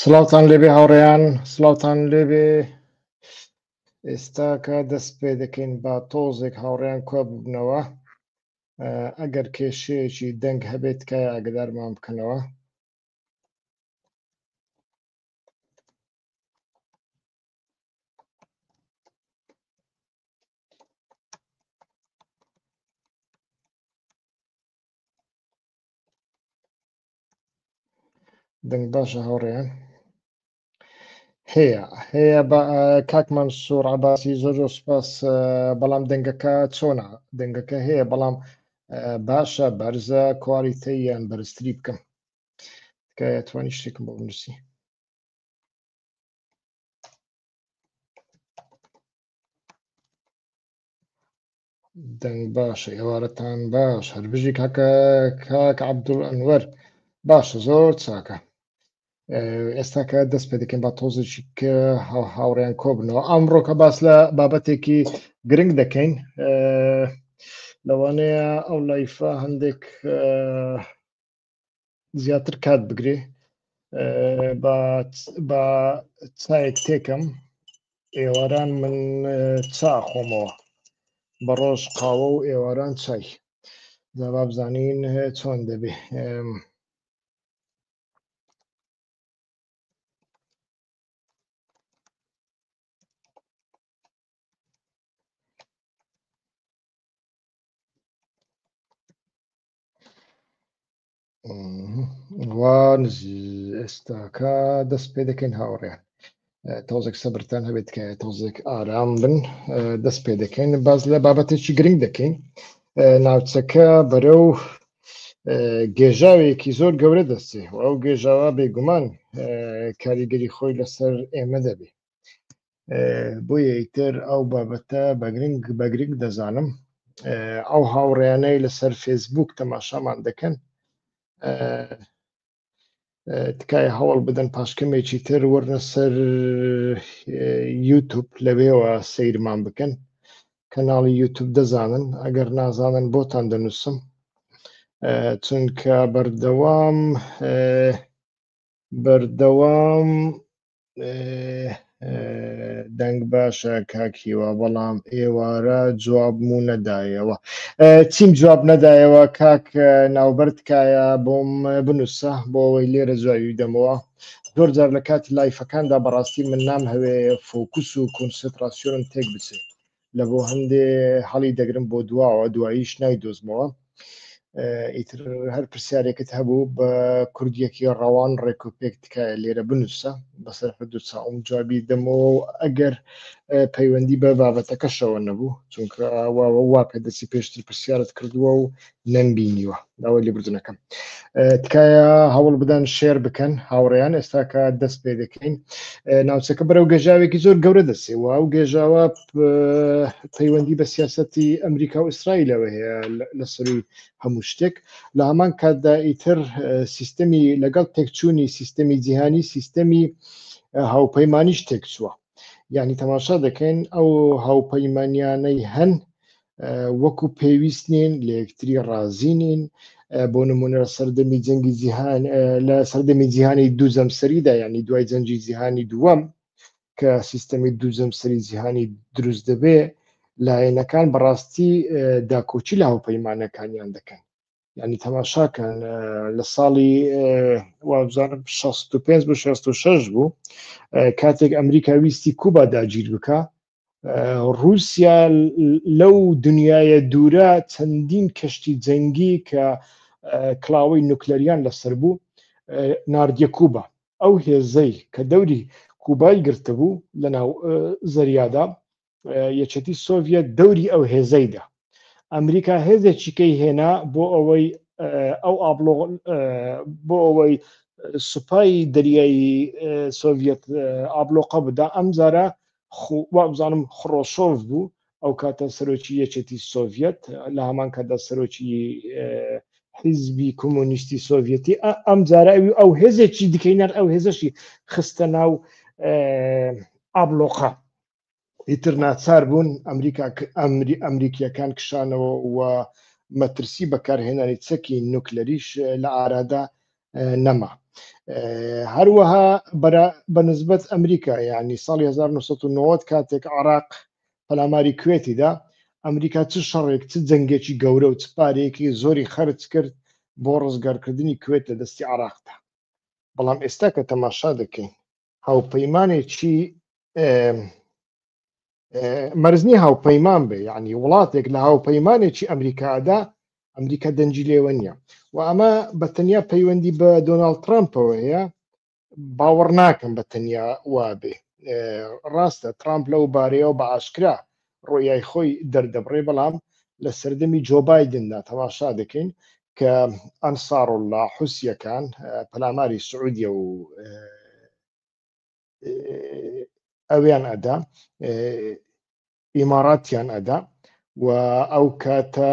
سڵاوتان لێبێ هاوڕێیان سڵاوتان لێبێ ئێستاکە دەست پێ دەکەین با تۆزێک هاوڕێیان کۆ ببنەوە ئەگەر کێشەیەکی دەنگ هەبێت تکایە ئاگدارمان بکەنەوە. دەنگ باشە هاوڕێیان هەیە هەیە بە کاک مەنسوور عەباسی زۆر زۆر سپاس بەڵام دەنگەکە چۆنە دەنگەکە هەیە بەڵام باشە بەرزە کوالیتە یان بەرزتری بکەم تکایە توانی شتێکم بۆ بنووسی دەنگ باشە ئێوارەتان باش هەربژی کاکە کاک عەبدول ئەنوەر باشە زۆر چاکە ئێستا کە دەست پێ دەکەین با تۆزێکی کە هاوڕێیان کۆبنەوە ئەمڕۆ کە باس لە بابەتێکی گرنگ دەکەین لەوانەیە ئەو لایفە هەندێک زیاتر کات بگرێ بە چایەک تێکەم ئێواران من چا خۆمەوە بە ڕۆژ قاوە و ئێواران چای جا بزانین چۆن دەبێ. وا ئێستاکە دەست پێ دەکەین هاوڕێیان تۆزێک سەبرتان هەبێت کە تۆزێک ئارام بن دەست پێ دەکەین باز لە بابەتێکی گرنگ دەکەین ناوچەکە بەرەو گێژاوێکی زۆر گەورە دەستێ و ئەو گێژاوە بێگومان کاریگەری خۆی لەسەر ئێمە دەبێ بۆیە ئیتر ئەو بابەتە بەگرنگ بەگرنگ دەزانم ئەو هاوڕێیانەی لەسەر فێسبوک تەماشامان دەکەن تکایە هەوڵ بدەن پاشکەمێکی تر وەرنە سەر یوتوب لەوێوە سەیرمان بکەن کەناڵی یوتوب دەزانن ئەگەر نازانن بۆتان دەنووسم چونکە بەردەوام بەردەوام دەنگ باشە کاک هیوا بەڵام ئێوارە جوابم و نەدایەوە چیم جواب نەدایەوە کاک ناوبەر تکایە بۆم بنووسە بۆ ئەوەی لێرە جوابی دەمەوە زۆر جار لە کاتی لایفەکاندا بەڕاستی من نامهەوێ فۆکوس و کۆنسنتراسیۆنم تێک بچێ لە بۆ هەندێ هەڵی دەگرم بۆ دواوە دواییش نایدۆزمەوە ئیتر هەر پرسیارێکت هەبوو بە کوردیەکی ڕەوان ڕێک و پێک تکایە لێرە بنووسە بەسەر هەردوو چاوم جوابی دەمەوە و ئەگەر پەیوەندی بە بابەتەکەشەوە نەبوو چونکە وا پێدەچی پێشتر پرسیارت کردووە و نەمبینیوە داوای لێبوردنەکەم تکایە هەوڵ بدەن شێر بکەن هاوڕێیان ئێستا کە دەست پێ دەکەین ناوچەکە بەرەو گەژاوێکی زۆر گەورە دەچێ و ئەو گێژاوە پەیوەندی بە سیاستی ئەمریکا و ئیسرائیلەوە هەیە لە سەروی هەموو شتێک لە هەمان کاتدا ئیتر سیستەمی لەگەڵ تێکچوونی سیستەمی جیهانی سیستەمی هاوپەیمانیش تێکچووە یعنی تەماشا دەکەین ئەو هاوپەیمانیانەی هەن وەکو پێویست نین لە یەکتری ڕازی نین بۆ نمونە لە سەردەمی جەنگی جیهان لە سەردەمی جیهانی دوو جەمسەریدا یعنی دوای جەنگی جیهانی دووەم کە سیستەمی دوو جەمسەری جیهانی دروست دەبێ لایەنەکان بەڕاستی داکۆکی لە هاوپەیمانەکانیان دەکەن یعنی تەماشاکەن لە ساڵی وابزانم 65 بۆ 66 بوو کاتێک ئەمریکا ویستی کوبا داگیر بکە رووسیا لەو دنیاە دوورە چەندین کەشتی جەنگی کە کڵاوەی نوکلەریان لەسەر بوو ناردیە کوبا ئەو هێزەی کە دەوری کوبای گرتبوو لە ناو زەریادا یەکێتی سۆڤیەت دەوری ئەو هێزەیدا ئەمریکا هێزێکی کەی هێنا بۆ ئەوەی ئەو ئابلۆ بۆ ئەوەی سوپای دەریایی سۆڤیەت ئابلۆقە بدا ئەم جارە وابزانم خرۆشۆف بوو ئەو کاتە سەرۆکی یەکێتی سۆڤیەت لە هەمان کاتدا سەرۆکی حیزبی کۆمۆنیستی سۆڤەتی ئەم جارە ئەوی ئەو هێزێکی دیکەی نەر ئەو هێزەشی خستە ناو ئابلۆقە ئیتر ناچار بوون ئەمریکا ئەمری ئەمریکیەکان کشانەوە و مەترسی بەکارهێنانی چەکی نوکلەریش لە ئارادا نەما. هەروەها بە نسبەت ئەمریکا یعنی ساڵی 1990 کاتێک عراق پەلاماری کوێتیدا ئەمریکا چ شەڕێک چ جەنگێکی گەورە و چ پارەیەکی زۆری خەرج کرد بۆ ڕزگارکردنی کوێت لە دەستی عراقدا بەڵام ئێستا کە تەماشا دەکەین هاوپەیمانێکی مەرزنی هاوپەیمان بێ یعنی وڵاتێک لە هاوپەیمانێکی ئەمریکادا ئەمریکا دەنگی لێوە نییە و ئەمە بە تەنیا پەیوەندی بە دۆناڵد ترامپەوە هەیە باوەڕ ناکەم بە تەنیا وابێ ڕاستە ترامپ لەو بارەیەوە بە ئاشکرا ڕۆیای خۆی دەردەبڕێ بەڵام لە سەردەمی جۆ بایدندا تەماشا دەکەین کە ئەنساڕوڵڵا حوسیەکان پەلاماری سعودیە و ئەویان ئەدا ئیماراتیان ئەدا و ئەو کاتە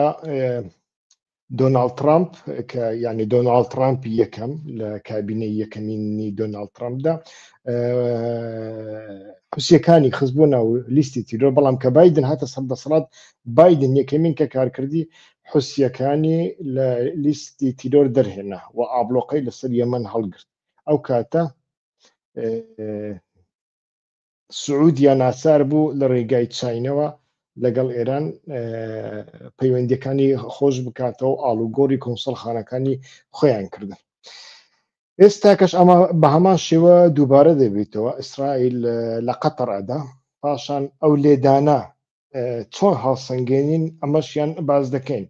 دۆناڵد ترامپ کە یعنی دۆناڵد ترامپ یەکەم لە کابینەی یەکەمینی دۆناڵد ترامپدا حوسیەکانی خستبوو ناو لیستی تیرۆر بەڵام کە بایدن هاتە سەر دەسەڵات بایدن یەکەمین کە کارکردی حوسیەکانی لە لیستی تیرۆر دەرهێنا و ئابلۆقەی لەسەر یەمەن هەڵگرت ئەو کاتە سعودیا ناچار بوو لە ڕێگای چاینەوە لەگەڵ ئێران پەیوەندیەکانی خۆش بکاتەوە ئاڵوگۆڕی کونسڵخانەکانی خۆیان کردن. ئێستاکەش ئەمە بە هەمان شێوە دووبارە دەبێتەوە ئیسرائیل لە قەتەر ئەدا پاشان ئەو لێدانە چۆن هەڵسەنگێنین ئەمەشیان باز دەکەین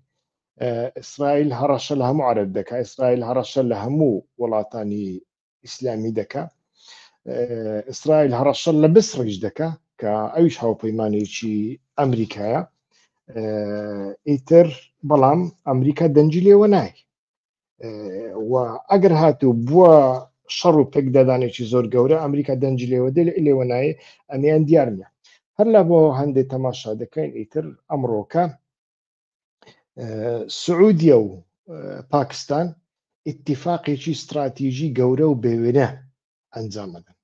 ئیسرائیل هەڕەشە لە هەموو عەرەب دەکا ئیسرائیل هەڕەشە لە هەموو وڵاتانی ئیسلامی دەکا ئیسرائیل هەڕەشە لە بسڕیش دەکا کە ئەویش هاوپەیمانێکی ئەمریکایە ئیتر بەڵام ئەمریکا دەنگی لێوە نای و ئەگەر هاتوو بووە شەڕ و پێکدادانێکی زۆر گەورە ئەمریکا دەنگی لێوە دێ لێوە نایێ ئەمیان دیار نییە هەر لە بۆ هەندێک تەماشا دەکەین ئیتر ئەمڕۆکە سعودیە و پاکستان ئیتیفاقێکی ستراتیژی گەورە و بێوێنە ئەنجامەدەن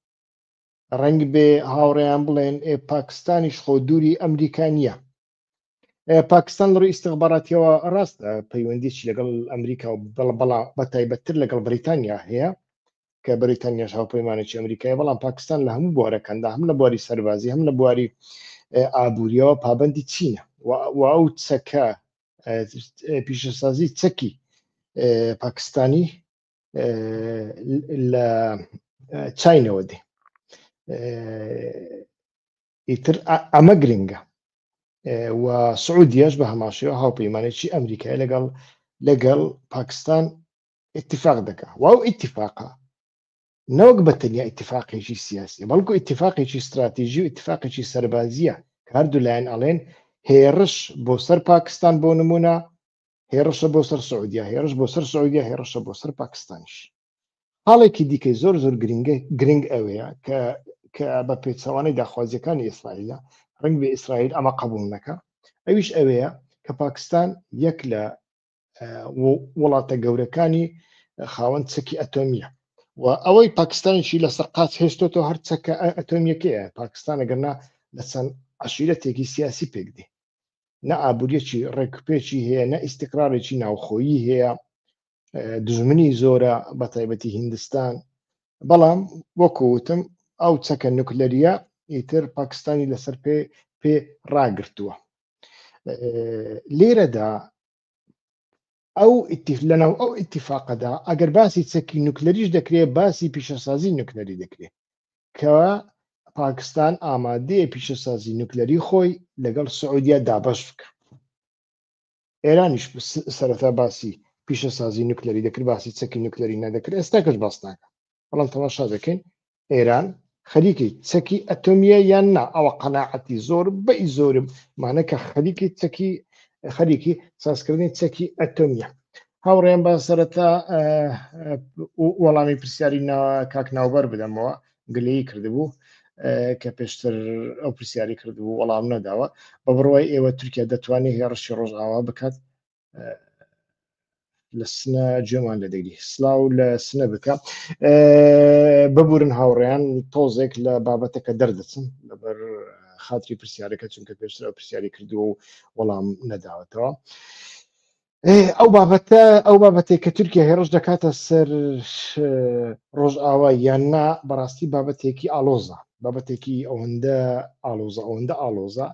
ڕەنگ بێ هاوڕێیان بڵێن ئێ پاکستانیش خۆ دووری ئەمریکا نییە پاکستان لە ڕووی ئیستخباراتیەوە ڕاستە پەیوەندیی لەگەڵ ئەمریکا و بەڵا بە تایبەتتر لەگەڵ بریتانیا هەیە کە بریتانیاش هاوپەیمانێکی ئەمریکای بەڵام پاکستان لە هەموو بوارەکاندا هەم لە بواری سەربازی هەم لە بواری ئابووریەوە پابندی چینە و ئەو چەکە پیشەسازی چەکی پاکستانی لە چینەوە دێ ئیتر ئەمە گرنگە و سعودیەش بە هەماشەوە هاوپەیمانێکی ئەمریکای لەگەڵ لەگەڵ پاکستان اتفاق دەکا و ئەو اتفاقە نەوەک بە تەنیا اتفاقێکی سیاسی بەڵکو اتفاقێکی استراتیژی و اتفاقێکی سەربازیە کە هەردوو لایەن ئەڵێن هێرش بۆ سەر پاکستان بۆ نمونە هێڕشە بۆ سەر سعودیا هێرش بۆ سەر سعودیا هێڕشە بۆ سەر پاکستانیش خاڵێکی دیکەی زۆر زۆر گرنگە گرنگ ئەوەیە کە کە بە پێچەوانەی داخوازیەکانی ئیسرائیلە ڕنگ بێ ئیسرائیل ئەمە قبول نەکە ئەویش ئەوەیە کە پاکستان یەک لە وڵاتە گەورەکانی خاوەن چەکی ئەتۆمیە و ئەوەی پاکستانیشی لەسەر قاچ هێشتۆتەوە هەر چەکە ئەتۆمیەکەیە پاکستان ئەگەرنا لە چەند عشیرەتێکی سیاسی پێک دێ نە ئابووریەکی ڕێکوپێکی هەیە نە ئیسیقرارێکی ناوخۆیی هەیە دژمنی زۆرە بە تایبەتی هیندستان بەڵام وەکو وتم ئەو چەکە نوکلەریە ئیتر پاکستانی لەسەر پێ پێ ڕاگرتووە لێرەدا ئەو لەناو ئەو ئیتیفاقەدا ئەگەر باسی چەکی نوکلەریش دەکرێت باسی پیشەسازی نوکلەری دەکرێت کە پاکستان ئامادەیە پیشەسازی نوکلەری خۆی لەگەڵ سعودیا دابەش بکە ئێرانیش سەرەتا باسی پیشەسازی نوکلەری دەکرد باسی چەکی نوکلەری نەدەکرد ئێستا کەش باس ناکە بەڵام تەماشا دەکەین ئێران خەریکی چەکی ئەتۆمیە یان نا ئەوە قەناعەتی زۆر بەی زۆرم مانە کە خەریکی چەکی خەریکی سازکردنی چەکی ئەتۆمیە هاوڕێیان با سەرەتا وەڵامی پرسیاری کاک ناوبەر بدەمەوە گلەیی کردبوو کە پێشتر ئەو پرسیاری کردبوو وەڵام نەداوە بە بڕوای ئێوە تورکیا دەتوانێت هێڕشی ڕۆژئاوا بکات لە سنە گوێمان لە دەگری سلااو لە سنە بکە ببورن هاوڕێیان تۆزێک لە بابەتەکە دەردەچن لەبەر خاتری پرسیارەکە چونکە پێشتر ئەو پرسیاری کردووە و وەڵام نەداوەتەوە. ئەو بابەتە ئەو بابەتێک کە تورکیا هێڕش دەکاتە سەر ڕۆژئاوا یان نا بەڕاستی بابەتێکی ئالۆزە بابەتێکی ئەوەندە ئالۆزە ئەوەندە ئالۆزە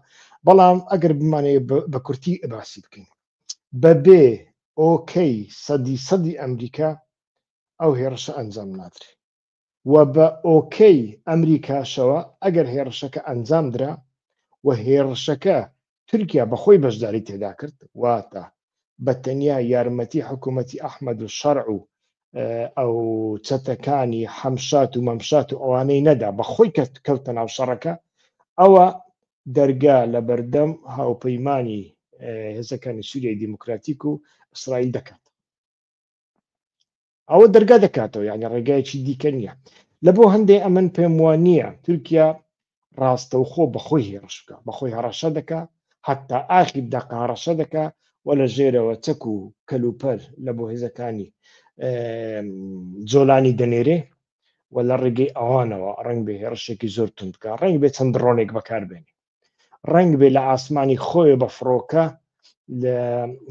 بەڵام ئەگەر بمانەیە بە کورتی باسی بکەین بەبێ ئۆکەی سەدی سەدی ئەمریکا ئەو هێڕشە ئەنجام نادرێ و بە ئۆکەی ئەمریکاشەوە ئەگەر هێڕشەکە ئەنجام درا و هێڕشەکە تورکیا بە خۆی بەشداری تێدا کرد واتە بە تەنیا یارمەتی حکوومەتی ئەحمەد و شەرع و ئەو چەتەکانی حەمشات و مەمشات و ئەوانەی نەدا بە خۆی کەوتە ناو شەڕەکە ئەوە دەرگا لە بەردەم هاوپەیمانی هێزەکانی سووریای دیموکراتیک و ئیسرائیل دەکات. ئەوە دەرگا دەکاتەوە یعنی ڕێگایەکی دیکە نییە لە بۆ هەندێ ئەمن پێم وان نییە تورکیا ڕاستەوخۆ بەخۆی هێڕش بکە بەخۆی هەڕەشە دەکا حتا ئاخیر دەقە هەڕەشە دەکا و لە ژێرەوە چەک و کەلوپەل لە بۆ هێزەکانی جۆلانی دەنێرێ و لە ڕێگەی ئەوانەوە ڕنگ بێ هێڕشێکی زۆر تند بکە ڕنگ بێ چەند دڕۆنێک بەکاربێنێ ڕەنگ بێ لە ئاسمانی خۆی بە فڕۆکە لە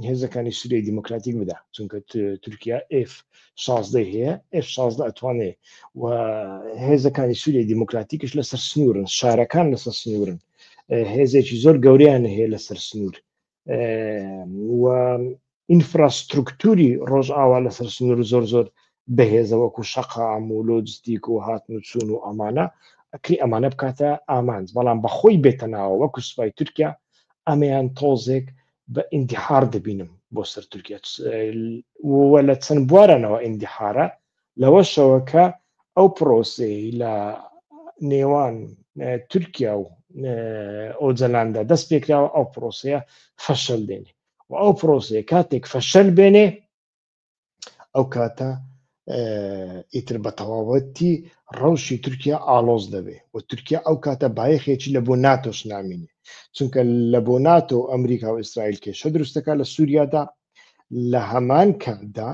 هێزەکانی سووریای دیموکراتیک بدا چونکە تورکیا F16 هەیە F16 ئەتوانێ و هێزەکانی سووریای دیموکراتیکش لەسەر سنوورن شارەکان لەسەر سنوورن هێزێکی زۆر گەوریان هەیە لەسەر سنوور و ئینفراسترکتوری ڕۆژئاوا لەسەر سنوور زۆر زۆر بەهێزە وەکو شەقام و لۆجستیک و هاتن و چوون و ئەمانە ئەکری ئەمانە بکاتە ئامانج بەڵام بەخۆی بێتە ناوە وەکو سوپای تورکیا ئەمەیان تۆزێک بە ئیندیحار دەبینم بۆ سەر تورکیا و لە چەند بوارانەوە ئیندیحارە لەوەشەوە کە ئەو پرۆسەی لە نێوان تورکیا و ئۆجەلاندا دەست پێکراوە ئەو پرۆسەیە فەشەل دێنێ و ئەو پرۆسەیە کاتێک فەشەل بێنێ ئەو کاتە ئیتر بە تەواوەتی ڕەوشی تورکیا ئاڵۆز دەبێ و تورکیا ئەو کاتە بایەخێکی لە بۆ ناتۆش نامینێ چونکە لە بۆ ناتۆ ئەمریکا و ئیسرائیل کێشە دروستەکە لە سووریادا لە هەمان کاتدا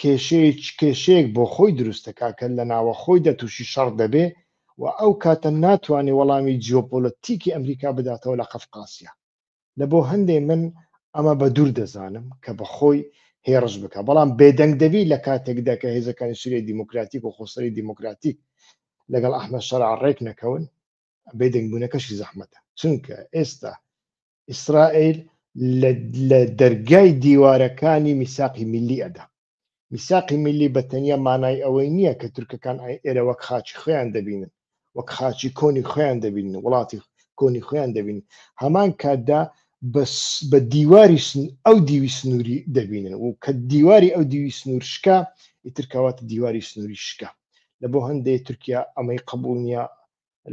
کێشەیەک کێشەیەک بۆ خۆی دروست دەکا کە لە ناوەخۆیدا تووشی شەڕ دەبێ و ئەو کاتە ناتوانێ وەڵامی جیۆپۆلەتیکی ئەمریکا بداتەوە لە قەفقاسیا. لە بۆ هەندێ من ئەمە بە دوور دەزانم کە بە خۆی هێڕش بکا بەڵام بێدەنگ دەبی لە کاتێکدا کە هێزەکانی سووریای دیموکراتیک و خۆسەری دیموکراتیک لەگەڵ ئەحمەد شەرع ڕێک نەکەون بێدەنگبوونەکەشی زەحمەتە چونکە ئێستا ئیسرائیل لە دەرگای دیوارەکانی میساقی میلی ئەدا. میساقی میلی بە تەنیا مانای ئەوەی نییە کە تورکەکان ئێرە وەک خاکی خۆیان دەبینن، وەک خاکی کۆنی خۆیان دەبینن، وڵاتی کۆنی خۆیان دەبینن، هەمان کاتدا بە دیواری ئەو دیوی سنووری دەبینن و کە دیواری ئەو دیوی سنوور شکا ئیتر کەواتە دیواری سنووری شکا. لە بۆ هەندێ تورکیا ئەمەی قبوڵ نییە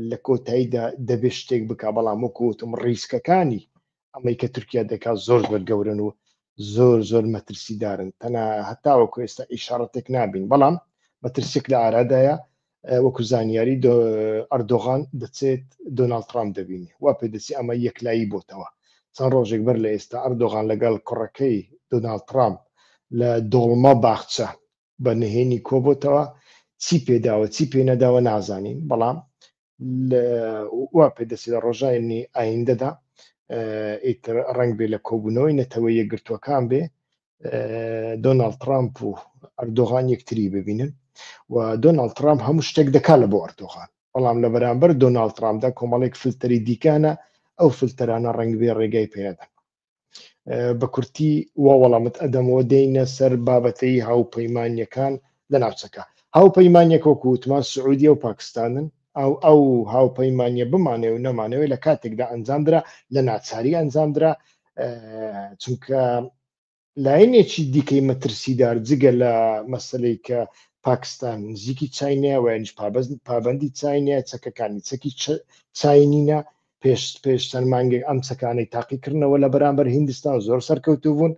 لە کۆتاییدا دەبێت شتێک بکا بەڵام وەکو وتم ڕیسکەکانی ئەمەی کە تورکیا دەکات زۆر زۆر گەورن و زۆر زۆر مەترسیدارن تەنا هەتاوەکو ئێستا ئیشارەتێک نابین بەڵام مەترسیەک لە ئارادایە وەکو زانیاری ئەردۆغان دەچێت دۆناڵد ترامپ دەبینی وا پێدەچی ئەمە یەکلایی بۆتەوە چەند ڕۆژێک بەر لە ئێستا ئەردۆغان لەگەڵ کوڕەکەی دۆناڵد ترامپ لە دۆڵمە باخچە بە نهێنی کۆبۆتەوە چی پێداوە چی پێ نەداوە نازانین بەڵام وا پێدەچێت لە ڕۆژانی ئایندەدا ئیتر ڕەنگ بێ لە کۆبوونەوەی نەتەوە یەکگرتووەکان بێ دۆناڵد ترامپ و ئەردۆغان یەکتری ببینن و دۆناڵد ترامپ هەموو شتێک دەکات لە بۆ ئەردۆغان بەڵام لە بەرامبەر دۆناڵد ترامپدا کۆمەڵێک فلتەری دیکانە ئەو فلتەرانە ڕەنگ بێ ڕێگای پێنەدەن بە کورتی وا وەڵامت ئەدەمەوە دێینە سەر بابەتەی هاوپەیمانیەکان لە ناوچەکە هاوپەیمانیەک وەکو وتمان سعودیە و پاکستانن ئەو ئەو هاوپەیمانیە بمانێ و نەمانەوەی لە کاتێکدا ئەنجامدرا لە ناچاری ئەنجامدرا چونکە لایەنێکی دیکەی مەترسیدار جگە لە مەسەلەی کە پاکستان نزیکی چاینەیە و یانیش پابەندی چاینەیە چەکەکانی چەکی چاینینە پێش پێش چەند مانگێک ئەم چەکانەی تاقیکردنەوە لە بەرامبەر هیندستان زۆر سەرکەوتوو بوون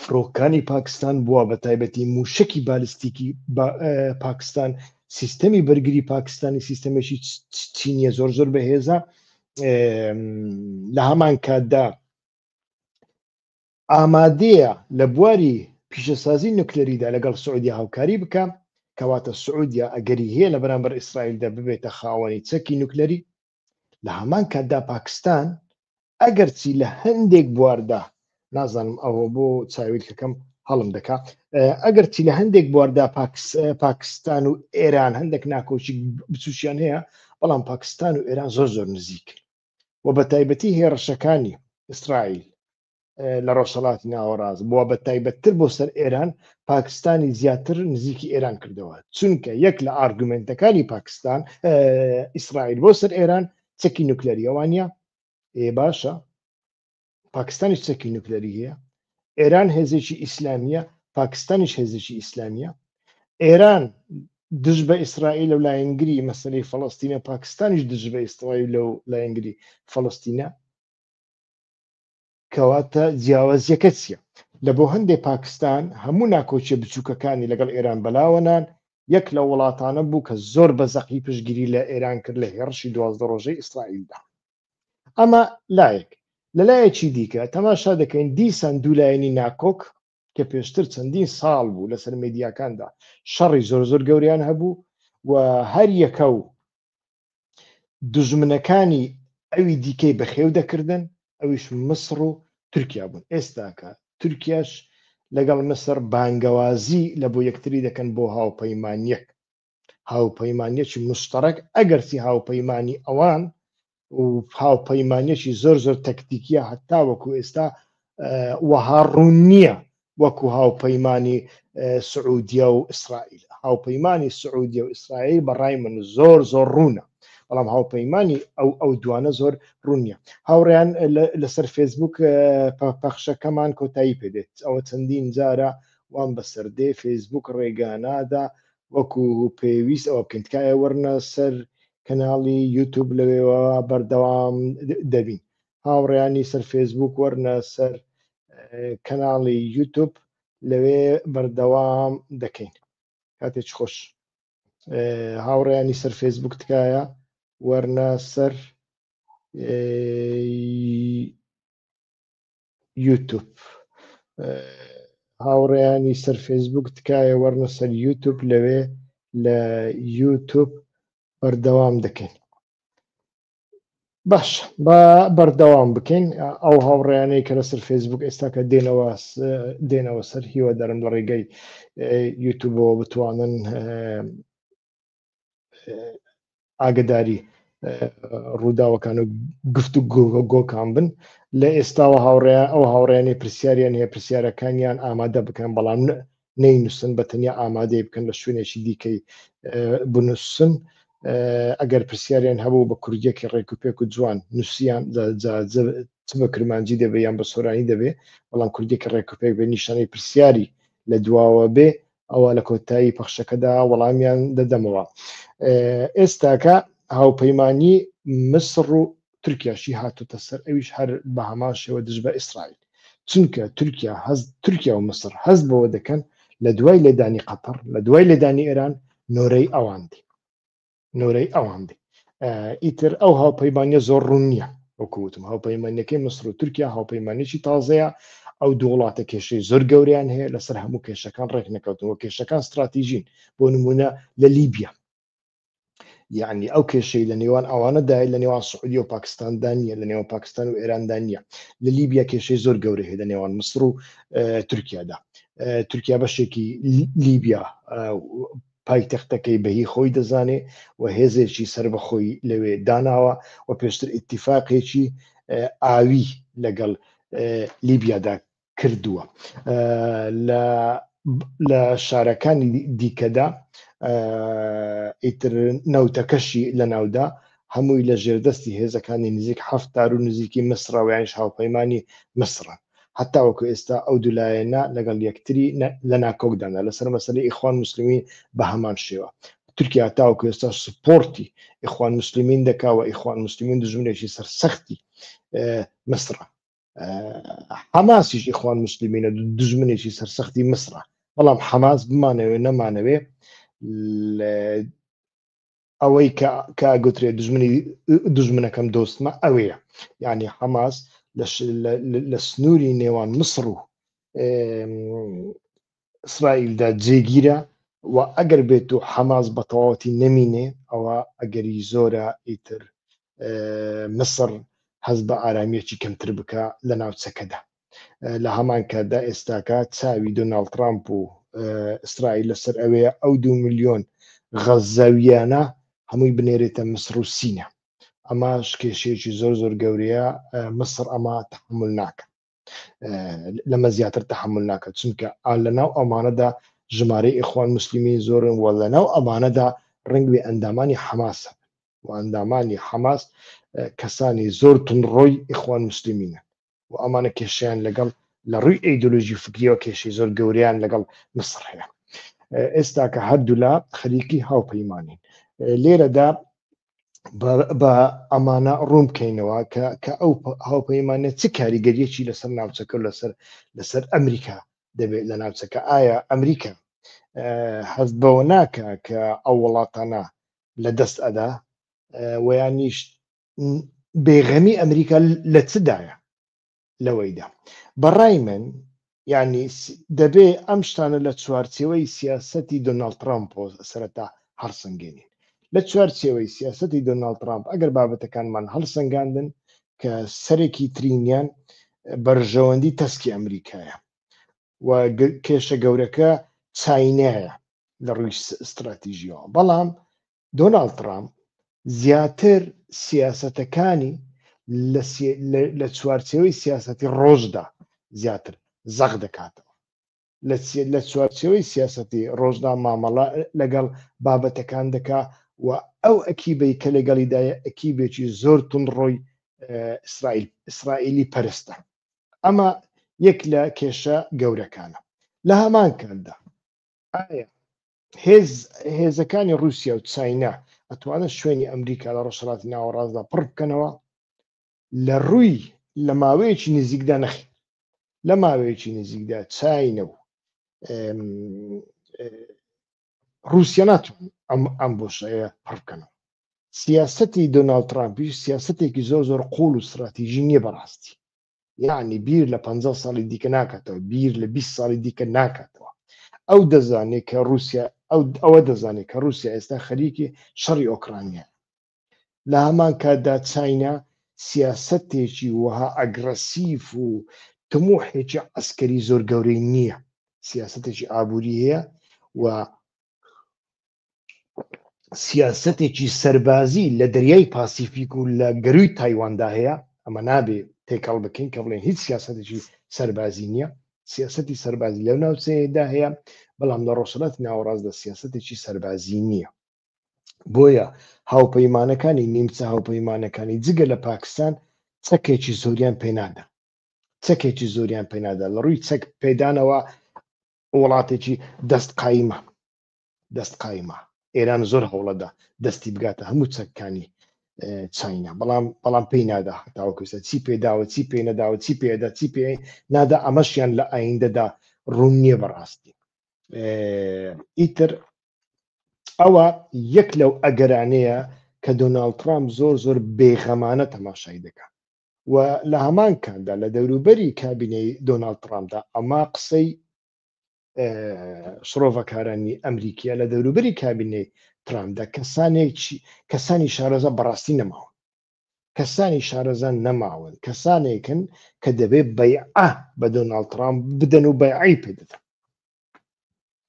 فڕۆکانی پاکستان بووە بە تایبەتی موشکی بالستیکی پاکستان سیستەمی بەرگری پاکستانی سیستەمێکی چینیە زۆر زۆر بەهێزە لە هەمان کاتدا ئامادەیە لە بواری پیشەسازی نوکلەریدا لەگەڵ سعودیە هاوکاری بکا، کەواتە سعودیە ئەگەری هەیە لە بەرامبەر ئیسرائیلدا ببێتە خاوەنی چەکی نوکلەری، لە هەمان کاتدا پاکستان ئەگەرچی لە هەندێک بواردا نازانم ئەوە بۆ چاویلکەکەم هەڵم دەکا. ئەگەر چی لە هەندێک بواردا پاکستان و ئێران هەندێک ناکۆکی بچووکیان هەیە، بەڵام پاکستان و ئێران زۆر زۆر نزیکن و بە تایبەتی هێڕشەکانی ئیسرائیل لە ڕۆژهەڵاتی ناوەڕاست بووە بە تایبەتتر بۆ سەر ئێران پاکستانی زیاتر نزیکی ئێران کردەوە، چونکە یەک لە ئارگومنتەکانی پاکستان ئیسرائیل بۆ سەر ئێران چەکی نوکلەری ئەوانە. ئێ باشە پاکستانیش چەکی نوکلەری هەیە، ئێران هێزێکی ئیسلامیە، پاکستانیش هێزێکی ئیسلامیە، ئێران دژ بە ئیسرائیل و لایەنگری مەسلەی فەڵستینە، پاکستانیش دژ بە ئیسرائیل و لایەنگری فەڵستینە. کەواتە جیاوازیەکە چیە؟ لە بۆ هەندێ پاکستان هەموو ناکۆکیە بچوکەکانی لەگەڵ ئێران بەلاوەنان، یەک لە وڵاتانە بوو کە زۆر بە زەقی پشتگیری لە ئێران کرد لە هێڕشی 12 ڕۆژەی ئیسرائیلدا. ئەمە لایەک. لە لایەکی دیکە تەماشا دەکەین دیسان دوو لایەنی ناکۆک کە پێشتر چەندین ساڵ بوو لەسەر مێدیاکاندا شەڕی زۆر زۆر گەوریان هەبوو و هەر یەکە و دوژمنەکانی ئەوی دیکەی بەخێو دەکردن، ئەویش مسڕ و تورکیا بوون. ئێستاکە تورکیاش لەگەڵ مسر بانگەوازی لە بۆ یەکتری دەکەن بۆ هاوپەیمانیەک، هاوپەیمانیەکی مشتەڕەک، ئەگەرچی هاوپەیمانی ئەوان و هاوپەیمانیەکی زۆر زۆر تەکتیکیە، هەتاوەکو ئێستا وەها ڕوون نییە وەکو هاوپەیمانی سعودیە و ئیسرائیل. هاوپەیمانی سعودیە و ئیسرائیل بە ڕای من زۆر زۆر ڕوونە، بەڵام هاوپەیمانی ئەو دوانە زۆر ڕوون نییە. هاوڕێیان لەسەر فێسبوک پەخشەکەمان کۆتایی پێدێت، ئەوە چەندین جارە وام بەسەر دێ فێسبوک ڕێگانادا وەکو پێویست ئەوە بکەین. تکایە وەرنە سەر کەناڵی یوتوب، لەوێوە بەردەوام دەبین. هاوڕێیانی سەر فێسبوک وەرنە سەر کەناڵی یوتوب، لەوێ بەردەوام دەکەین. کاتێکی خۆش. هاوڕێیانی سەر فێسبوک تکایە وەرنە سەر یوتوب. هاوڕێیانی سەر فێسبوک تکایە وەرنە سەر یوتوب، لەوێ لە یوتوب بەردەوام دەکەین. باش با بەردەوام بکەین. ئەو هاوڕێیانەی کە لەسەر فێسبوک ئێستا کە دێنەوە سەر، هیوادارم لە ڕێگەی یوتوبەوە بتوانن ئاگداری ڕووداوەکان و گفت و گۆکان بن. لە ئێستاوە هاوڕێ ئەو هاوڕێیانەی پرسیاریان هەیە پرسیارەکانیان ئامادە بکەن، بەڵام نەینووسن، بە تەنیا ئامادەی بکەن لە شوێنێکی دیکەی بنووسن. ئەگەر پرسیاریان هەبوو بە کوردیەکی ڕێک و پێک و جوان نووسیان، چ بە کرمانجی دەبێ یان بە سۆرانی دەبێ، بەڵام کوردیەکی ڕێک و پێک بێ، نیشانەی پرسیاری لە دواوە بێ، ئەوە لە کۆتایی پەخشەکەدا وەڵامیان دەدەمەوە. ئێستاکە هاوپەیمانی مسڕ و تورکیاشی هاتوتە سەر، ئەویش هەر بە هەمان شێوە دژ بە ئیسرائیل، چونکە تورکیا هەست تورکیا و مسر هەست بەوە دەکەن لە دوای لێدانی قەتەر، لە دوای لێدانی ئێران، نۆرەی ئەوان دی، نۆرەی ئەوان دی. ئیتر ئەو هاوپەیمانیە زۆر ڕوون نییە. وەکوتم هاوپەیمانیەکەی مسر و تورکیا هاوپەیمانێکی تازەیە. ئەو دوو وڵاتە کێشەی زۆر گەوریان هەیە، لەسەر هەموو کێشەکان ڕێک نەکەوتن و کێشەکان استراتیژین. بۆ نمونە لە لیبیا، یعنی ئەو کێشەی لە نێوان ئەوانەدا لە نێوان سعودی و پاکستاندا نییە، لە نێوان پاکستان و ئێراندا نییە. لە لیبیا کێشەی زۆر گەورە هەیە لە نێوان مسر و تورکیادا. تورکیا بەشێکی لیبیا پایتەختەکەی بەهی خۆی دەزانێ و هێزێکی سربەخۆی لەوێ داناوە و پێشتر ئیتیفاقێکی ئاوی لەگەڵ لیبیادا کردووە. لە شارەکانی دیکەدا ئیتر نەوتەکەشی لە ناودا هەمووی لە ژێردەستی هێزەکانی نزیک حەفتار و نزیکی مسرە و یانیش هاوپەیمانی مسرە. هەتاوەکو ئێستا ئەو دوولایەنە لەگەڵ یەکتری لە ناکۆکدانە لەسەر مەسەلەی ئیخوان موسلمین. بە هەمان شێوە تورکیا تاوەکو ئێستا سپۆرتی ئیخوان موسلمین دەکا و ئیخوان موسلمین دژمنێکی سەرسەختی مسرە. حەماسیش ئیخوان موسلمینە، دژمنێکی سەرسەختی مسرە، بەڵام حەماس بمانەوێ نەمانەوێ ئەوەی کە گوترێ دژمنی دژمنەکەم دۆستمە ئەوەیە. یعنی حەماس لە سنووری نێوان مسر و ئیسرائیلدا جێگیرە و ئەگەر بێت و حەماس بە تەواوەتی نەمینێ، ئەوە ئەگەری زۆرە ئیتر مسر هەست بە ئارامیەکی کەمتر بکە لە ناوچەکەدا. لە هەمان کاتدا ئێستاکە چاوی دۆناڵد ترامپ و ئیسرائیل لەسەر ئەوەیە ئەو دو ملیۆن غەززەویانە هەمووی بنێرێتە مسر و سینا. ئەمەش کێشەیەکی زۆر زۆر گەورەیە، مسر ئەمە تەحمل ناکە، لەمە زیاتر تەحمل ناکە، چونکە لە ناو ئەمانەدا ژمارەی ئیخوان مسلمین زۆرن و لە ناو ئەمانەدا ڕەنگبێ ئەندامانی حەماس هەبن و ئەندامانی حەماس کەسانی زۆر توندڕۆی ئیخوان مسلمینن و ئەمانە کێشیان لەگەڵ لە ڕووی ئەیدۆلۆژی فکریەوە کێشەی زۆر گەورەیان لەگەڵ مسر هەیە. ئێستا کە هەردوولا خەریکی هاوپەیمانین لێرەدا بە ئەمانە ڕوون بکەینەوە کە ئەو هاوپەیمانە چ کاریگەریەکی لەسەر ناوچەکە و لەسەر ئەمریکا دەبێت لە ناوچەکە. ئایا ئەمریکا هەست بەوە ناکە کە ئەو وڵاتانە لە دەست ئەدا ویانیش بێغەمی ئەمریکا لە چدایە لەوەیدا؟ بەڕای من یعنی دەبێ ئەم شتانە لە چوارچێوەی سیاسەتی دۆناڵد ترامپ سەرەتا هەڵسەنگێنین. لە چوارچێوەی سیاسەتی دۆناڵد ترامپ ئەگەر بابەتەکانمان هەڵسەنگاندن کە سەرەکی ترینیان بەرژەوەندی تەسکی ئەمریکایە و کێشە گەورەکە چاینایە لە ڕووی ستراتیژیەوە، بەڵام دۆناڵد ترامپ زیاتر سیاسەتەکانی لە چوارچێوەی سیاسەتی ڕۆژدا زیاتر زەق دەکاتەوە. لە چوارچێوەی سیاسەتی ڕۆژدا مامەڵە لەگەڵ بابەتەکان دەکا و ئەو ئەکیبەی کە لەگەڵیدایە ئەکیبێکی زۆر توندڕۆی ئیسرائیل ئیسرائیلی پەرستە. ئەمە یەک لە کێشە گەورەکانە. لە هەمان کاتدا ئایا هێز هێزەکانی رووسیا و چاینا ئەتوانن شوێنی ئەمریکا لە ڕۆژهەڵاتی ناوەڕاستدا پڕ بکەنەوە؟ لە ڕووی لە ماوەیەکی نزیکدا نەخێر. لە ماوەیەکی نزیکدا چاینا و رووسیا ناتوان ئەم بۆشایە پڕ بکەنەوە. سیاسەتی دۆناڵد ترامپیش سیاسەتێکی زۆر زۆر قوڵ و ستراتیژی نییە بەڕاستی. یعنی بیر لە 50 ساڵی دیکە ناکاتەوە، بیر لە 20 ساڵی دیکە ناکاتەوە. ئەو دەزانێت کە رووسیا ئەو ئەوە دەزانێت کە رووسیا ئێستا خەریکی شەڕی ئۆکرانیا. لە هەمان کاتدا چاینا سیاسەتێکی وەها ئەگرەسیف و تموحێکی عەسکەری زۆر گەورەی نییە، سیاسەتێکی ئابووری هەیە و سیاسەتێکی سەربازی لە دەریای پاسیفیک و لە گەروی تایواندا هەیە. ئەمە نابێ تێکەڵ بکەین کە بڵێن هیچ سیاسەتێکی سەربازی نییە. سیاسەتی سەربازی لەو ناوچەیەدا هەیە، بەڵام لە ڕۆژهەڵاتی ناوەڕاستدا سیاسەتێکی سەربازی نییە. بۆیە هاوپەیمانەکانی نیمچە هاوپەیمانەکانی جگە لە پاکستان چەکێکی زۆریان پێنادا، چەکێکی زۆریان پێنادا. لە ڕووی چەک پێدانەوە وڵاتێکی دەست قایمە، دەست قایمە. ئێران زۆر هەوڵەدا دەستی بگاتە هەموو چەکەکانی چاینا، بەڵام پێی نادا تاوەکو ئێستا. چی پێداوە، چی پێ نەداوە، چی پێدا، چی پێ نادا، ئەمەشیان لە ئایندەدا ڕوون نییە بەڕاستی. ئیتر ئەوە یەک لەو ئەگەرانەیە کە دۆناڵد ترامپ زۆر زۆر بێغەمانە تەماشای دەکات و لە هەمان کاتدا لە دەوروبەری کابینەی دۆناڵد ترامپدا، ئەمە قسەی شرۆڤەکارانی ئەمریکیە، لە دەوروبەری کابینەی ترامپدا کەسانی شارەزا بەڕاستی نەماون، کەسانی شارەزا نەماون، کەسانێکن کە دەبێت بەیعە بە دۆناڵد ترامپ بدەن و بەیعەی پێدەدەن.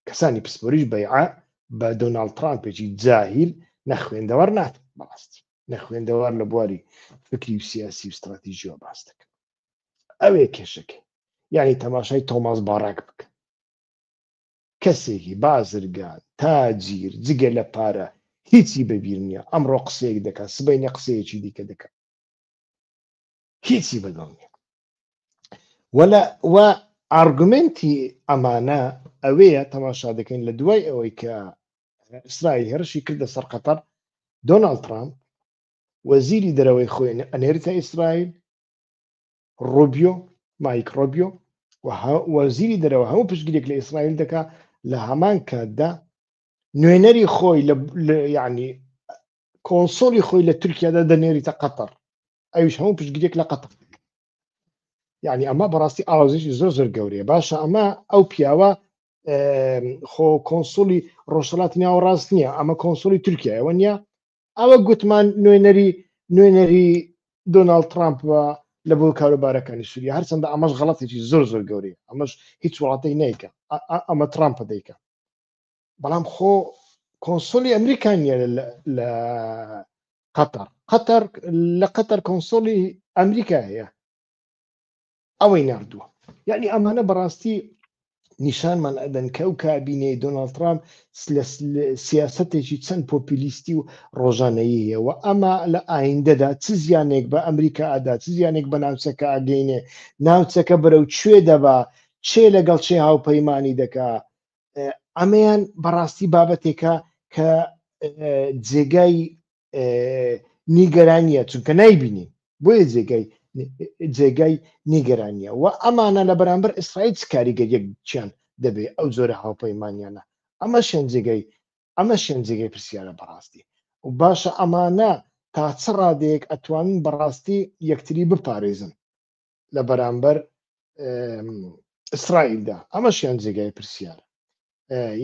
کەسانی پسپۆریش بەیعە بە دۆناڵد ترامپێکی جاهیل نەخوێندەوار ناتن، بەڕاستی نەخوێندەوار لە بواری فکری و سیاسی و استراتیژیەوە باس دەکەن. ئەوێ کێشەکەی یعنی تەماشای تۆماس باراک بکە، کەسێکی بازرگان تاجیر جگە لە پارە هیچی بەبیر نییە، ئەمڕۆ قسەیەک دەکات سبەینێ قسەیەکی دیکە دەکات، هیچی بەدڵ نییە. ولا و ئارگومنتی ئەمانە ئەوەیە تەماشا دەکەین لە دوای ئەوەی کە ئیسرائیل هێرشی کردە سەر قەتەر، دۆناڵد ترامپ وەزیری دەرەوەی خۆی ئەنێریتە ئیسرائیل، ڕوبیۆ، مایک ڕۆبیۆ، و وەزیری دەرەوە هەموو پشتگیریەک لە ئیسرائیل دەکا، لە هەمان کاتدا نوێنەری خۆی لە یعنی کۆنسۆلی خۆی لە تورکیادا دەنێریتە قەتەر، ئەویش هەموو پشتگیریەک لە قەتەر. یعنی ئەمە بەڕاستی ئاڵۆزیی زۆر زۆر گەورەیە. باشە ئەمە ئەو پیاوە خۆ کۆنسولی ڕۆژهەڵاتی ناوەڕاست نییە، ئەمە کۆنسولی تورکیایەوە نییە. ئەوە گوتمان نوێنەری دۆناڵد ترامپ بە لە بۆ کاروبارەکانی سووریا، هەرچەندە ئەمەش غەڵەتێکی زۆر زۆر گەورەیە، ئەمەش هیچ وڵاتێک نیکە، ئەمە ترامپە دەیکە. بەڵام خۆ کۆنسۆلی ئەمریکا نییە لە قەتەر، قەتەر لە قەتەر کۆنسۆلی ئەمریکا هەیە، ئەوەی نردووە. یعنی ئەمانە بەڕاستی نیشانمان ئەدەن کە ئەو کابینەی دۆناڵد ترامپ لە سیاسەتێکی چەند پۆپیلیستی و ڕۆژانەیی هەیە و ئەمە لە ئایندەدا چ زیانێک بە ئەمریکا ئەدا، چ زیانێک بە ناوچەکە ئەگەینێ، ناوچەکە بەرەو کوێ دەبا، چێ لەگەڵ چێ هاوپەیمانی دەکا. ئەمەیان بەڕاستی بابەتێکە کە جێگای نیگەرانیە، چونکە نایبینین، بۆیە جێگای جێگای نیگەرانیە. و ئەمانە لە بەرامبەر ئیسرائیل چ کاریگەریەک چیان دەبێ ئەو جۆرە هاوپەیمانیانە؟ ئەمەشیان جێگای ئەمەشیان جێگای پرسیارە بەڕاستی. و باشە ئەمانە تا چ ڕادەیەک ئەتوانن بەڕاستی یەکتری بپارێزن لە بەرامبەر ئیسرائیلدا؟ ئەمەشیان جێگای پرسیارە.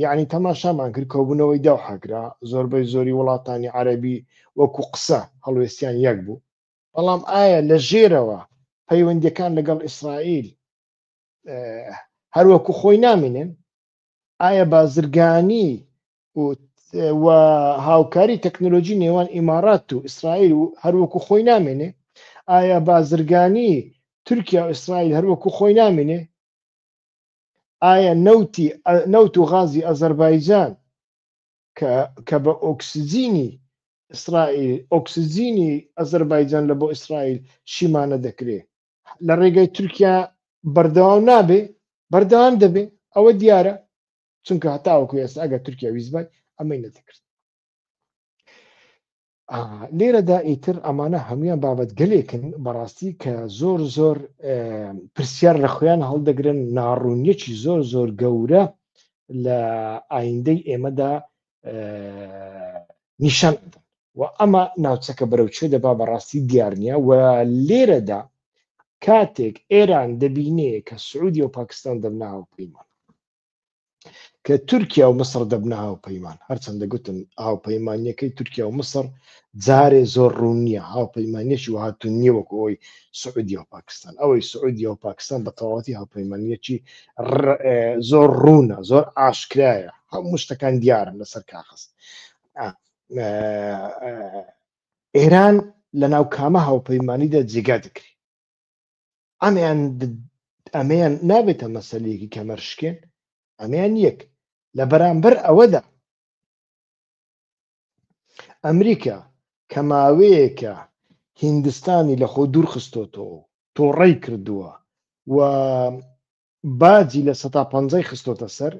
یعنی تەماشامان کرد کۆبوونەوەی دەوحە کرا، زۆربەی زۆری وڵاتانی عەرەبی وەکو قسە هەڵوێستیان یەک بوو، بەڵام ئایا لە ژێرەوە پەیوەندیەکان لەگەڵ ئیسرائیل هەروەکو خۆی نامێنن؟ ئایا بازرگانی و هاوکاری تەکنۆلۆژی نێوان ئیمارات و ئیسرائیل و هەروەکو خۆی نامێنێ؟ ئایا بازرگانی تورکیا و ئیسرائیل هەروەکو خۆی نامێنێ؟ ئایا نەوتی نەوت و غازی ئەزەربایجان کە بە ئۆکسجینی ئیسرائیل، ئۆکسجینی ئەزەربایجان لە بۆ ئیسرائیل شیمانە دەکرێ، لە ڕێگەی تورکیا بەردەوام نابێ؟ بەردەوام دەبێ، ئەوە دیارە، چونکە هەتاوەکو ئێستا ئەگەر تورکیا ویستبای ئەمەی نەدەکرد. لێرەدا ئیتر ئەمانە هەمویان بابەتگەلێکن بەڕاستی کە زۆر زۆر پرسیار لە خۆیان هەڵدەگرن، ناڕوونیەکی زۆر زۆر گەورە لە ئایندەی ئێمەدا نیشان ئەدەن و ئەمە ناوچەکە بەرەو کوێ دەبا بەڕاستی دیار نییە. و لێرەدا کاتێک ئێران دەبینێ کە سعودی و پاکستان دەبنە هاوپەیمان، کە تورکیا و مسڕ دەبنە هاوپەیمان، هەرچەندە گوتم هاوپەیمانیەکەی تورکیا و مسڕ جارێ زۆر ڕوون نییە، هاوپەیمانیەکی وەها توند نییە وەکو ئەوەی سعودیا و پاکستان. ئەوەی سعودیا و پاکستان بە تەواوەتی هاوپەیمانیەکی زۆر ڕوونە، زۆر ئاشکرایە، هەموو شتەکان دیارن لەسەر کاغەز. ئێران لە ناو کامە هاوپەیمانیدا جێگا دەکرێت؟ ئەمەیان ئەمەیان نابێتە مەسەلەیەکی کەمەر شکێن. ئەمەیان یەک. لە بەرامبەر ئەوەدا ئەمریکا کە ماوەیەکە هیندستانی لە خۆ دوور خستۆتەوە، تۆڕەی کردووە و باجی لە سەتا پەنجای خستۆتە سەر،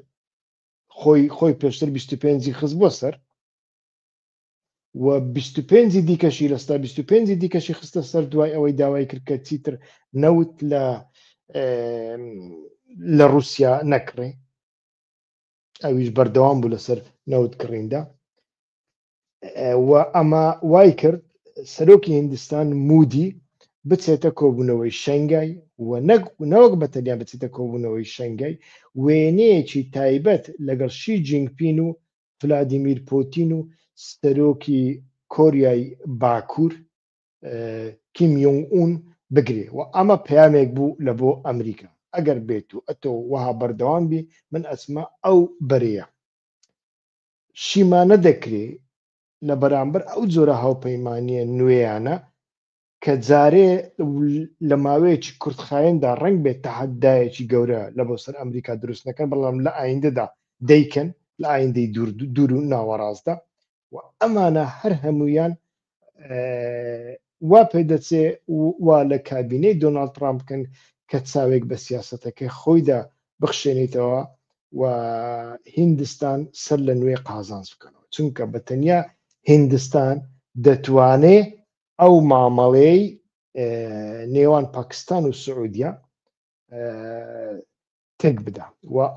خۆی خۆی پێشتر 25 خست بۆ سەر و 25 دیکەشی لەستا 25 دیکەشی خستە سەر دوای ئەوەی داوای کرد کە چیتر نەوت لە رووسیا نەکڕێ، ئەویش بەردەوام بوو لەسەر نەوت کڕیندا و ئەمە وای کرد سەرۆکی هندستان مودی بچێتە کۆبوونەوەی شەنگای و نەوەک بە تەنیا بچێتە کۆبوونەوەی شەنگای، وێنەیەکی تایبەت لەگەڵ شی جینگپین و ڤلادیمیر پۆتین و سەرۆکی کۆریای باکوور کیم یۆنگ ئون بگرێ و ئەمە پەیامێک بوو لە بۆ ئەمریکا، ئەگەر بێت و ئەتۆ وەها بەردەوام بی من ئەچمە ئەو بەرەیە. شیمانە دەکرێ لە بەرامبەر ئەو جۆرە هاوپەیمانییە نوێیانە کە جارێ لە ماوەیەکی کورتخایەندا ڕەنگ بێت تەحەدایەکی گەورە لە بۆ سەر ئەمریکا دروست نەکەن، بەڵام لە ئایندەدا دەیکەن، لە ئایندەی دوور دوور و ناوەڕاستدا. و ئەمانە هەر هەمویان وا پێدەچێ وا لە کابینەی دۆناڵد ترامپ بکەن کە چاوێک بە سیاسەتەکەی خۆیدا بخشێنیتەوە و هیندستان سەر لە نوێ قازانج بکەنەوە، چونکە بە تەنیا هیندستان دەتوانێ ئەو مامەڵەی نێوان پاکستان و سعودیا تێک بدا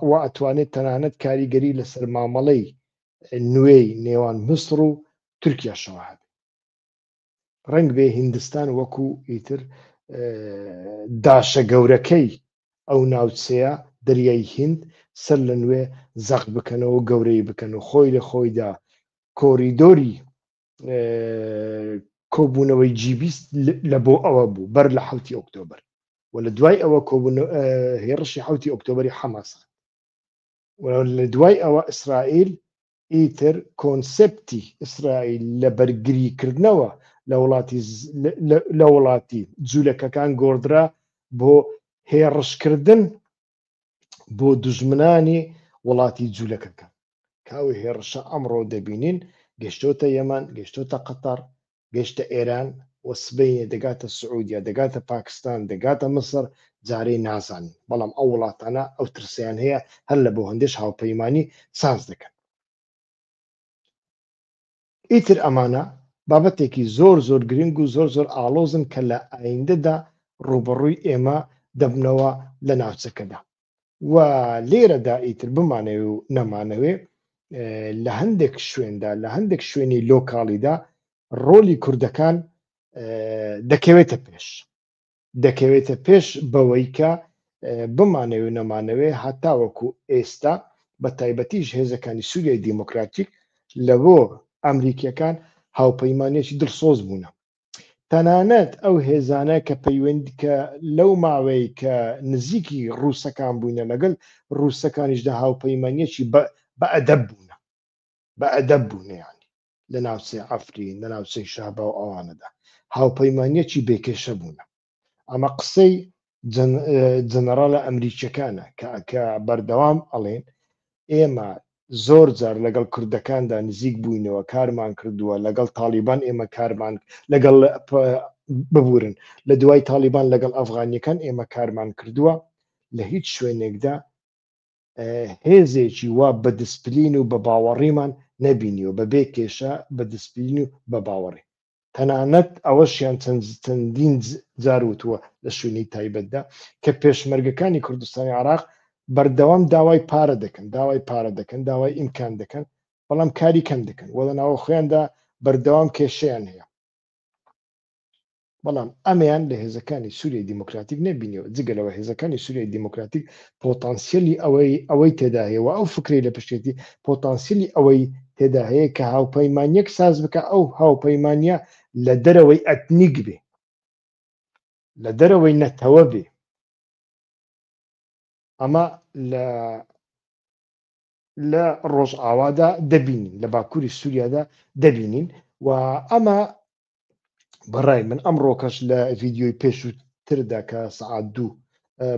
و ئەتوانێت تەنانەت کاریگەری لەسەر مامەڵەی نوێی نێوان میسڕ و تورکیاشەوە هەبێت. ڕەنگ بێ هیندستان وەکو ئیتر داشە گەورەکەی ئەو ناوچەیە دەریای هیند سەر لە نوێ زەق بکەنەوە و گەورەی بکەن و خۆی لە خۆیدا کۆریدۆری. کۆبوونەوەی جی 20 لە بۆ ئەوە بوو بەر لە حوتی ئۆکتۆبەر و لە دوای ئەوە هێڕشی حوتی ئۆکتۆبەری حەماس و لە دوای ئەوە ئیسرائیل ئیتر کۆنسێپتی ئیسرائیل لە بەرگریکردنەوە لە وڵاتی لە وڵاتی جوولەکەکان گۆڕدرا بۆ هێڕشکردن بۆ دوژمنانی وڵاتی جوولەکەکان کە ئەو هێڕشە ئەمڕۆ دەبینین گەشتۆتە یەمەن، گەشتۆتە قەتەر، گەشتە ئێران و سبەینێ دەگاتە سعودیە، دەگاتە پاکستان، دەگاتە میسر، جارێ نازانین، بەڵام ئەو وڵاتانە ئەو ترسەیان هەیە هەر لە بۆ هەندێش هاوپەیمانی ساز دەکەن. ئیتر ئەمانە بابەتێکی زۆر زۆر گرنگ و زۆر زۆر ئاڵۆزن کە لە ئایندەدا ڕووبەڕووی ئێمە دەبنەوە لە ناوچەکەدا. و لێرەدا ئیتر بمانەوێ و نەمانەوێ لە هەندێک شوێندا لە هەندێک شوێنی لۆکاڵیدا ڕۆلی کوردەکان دەکەوێتە پێش دەکەوێتە پێش بەوەی کە بمانەوێ و نەمانەوێ هەتاوەکو ئێستا بە تایبەتیش هێزەکانی سووریای دیموکراتیک لەبۆ ئەمریکیەکان هاوپەیمانێکی دڵسۆز بوونە تەنانەت ئەو هێزانە کە پەیوەند کە لەو ماوەی کە نزیکی ڕووسەکان بووینە لەگەڵ ڕووسەکانیشدا هاوپەیمانیەکی بە ئەدەب بوونە بە ئەدەب بوونە یانی لە ناوچەی عەفرین لە ناوچەی شەهبا و ئەوانەدا هاوپەیمانیەکی بێکێشە بوونە ئەمە قسەی جەنەڕالە ئەمریکیەکانە کە بەردەوام ئەڵێن ئێمە زۆر جار لەگەڵ کوردەکاندا نزیک بووینەوە کارمان کردووە لەگەڵ تاڵیبان ئێمە کارمان لەگەڵ ببورن لە دوای تاڵیبان لەگەڵ ئەفغانیەکان ئێمە کارمان کردووە لە هیچ شوێنێکدا هێزێکی وا بە دسپلین و بە باوەڕیمان نەبینیوە بە بێ کێشە بە دسپلین و بە باوەڕی تەنانەت ئەوەشیان چەند چەندین جار وتووە لە شوێنی تایبەتدا کە پێشمەرگەکانی کوردستانی عراق بەردەوام داوای پارە دەکەن داوای پارە دەکەن داوای ئیمکان دەکەن بەڵام کاری کەم دەکەن وە لە ناوە خۆیاندا بەردەوام کێشەیان هەیە بەڵام ئەمەیان لە هێزەکانی سووریای دیموکراتیک نەبینیەوە جگە لەوە هێزەکانی سووریای دیموکراتیک پۆتانسیەلی ئەوەی ئەوەی تێدا هەیە و ئەو فکرەی لە پشتێتی پۆتانسیلی ئەوەی تێدا هەیە کە هاوپەیمانیەک ساز بکە ئەو هاوپەیمانیە لە دەرەوەی ئەتنیک بێ لە دەرەوەی نەتەوە بێ ئەمە لە لە ڕۆژئاوادا دەبینین لە باکووری سووریادا دەبینین و ئەمە بەڕای من ئەمڕۆکەش لە ڤیددیۆی پێشووتردا کە سەعات دوو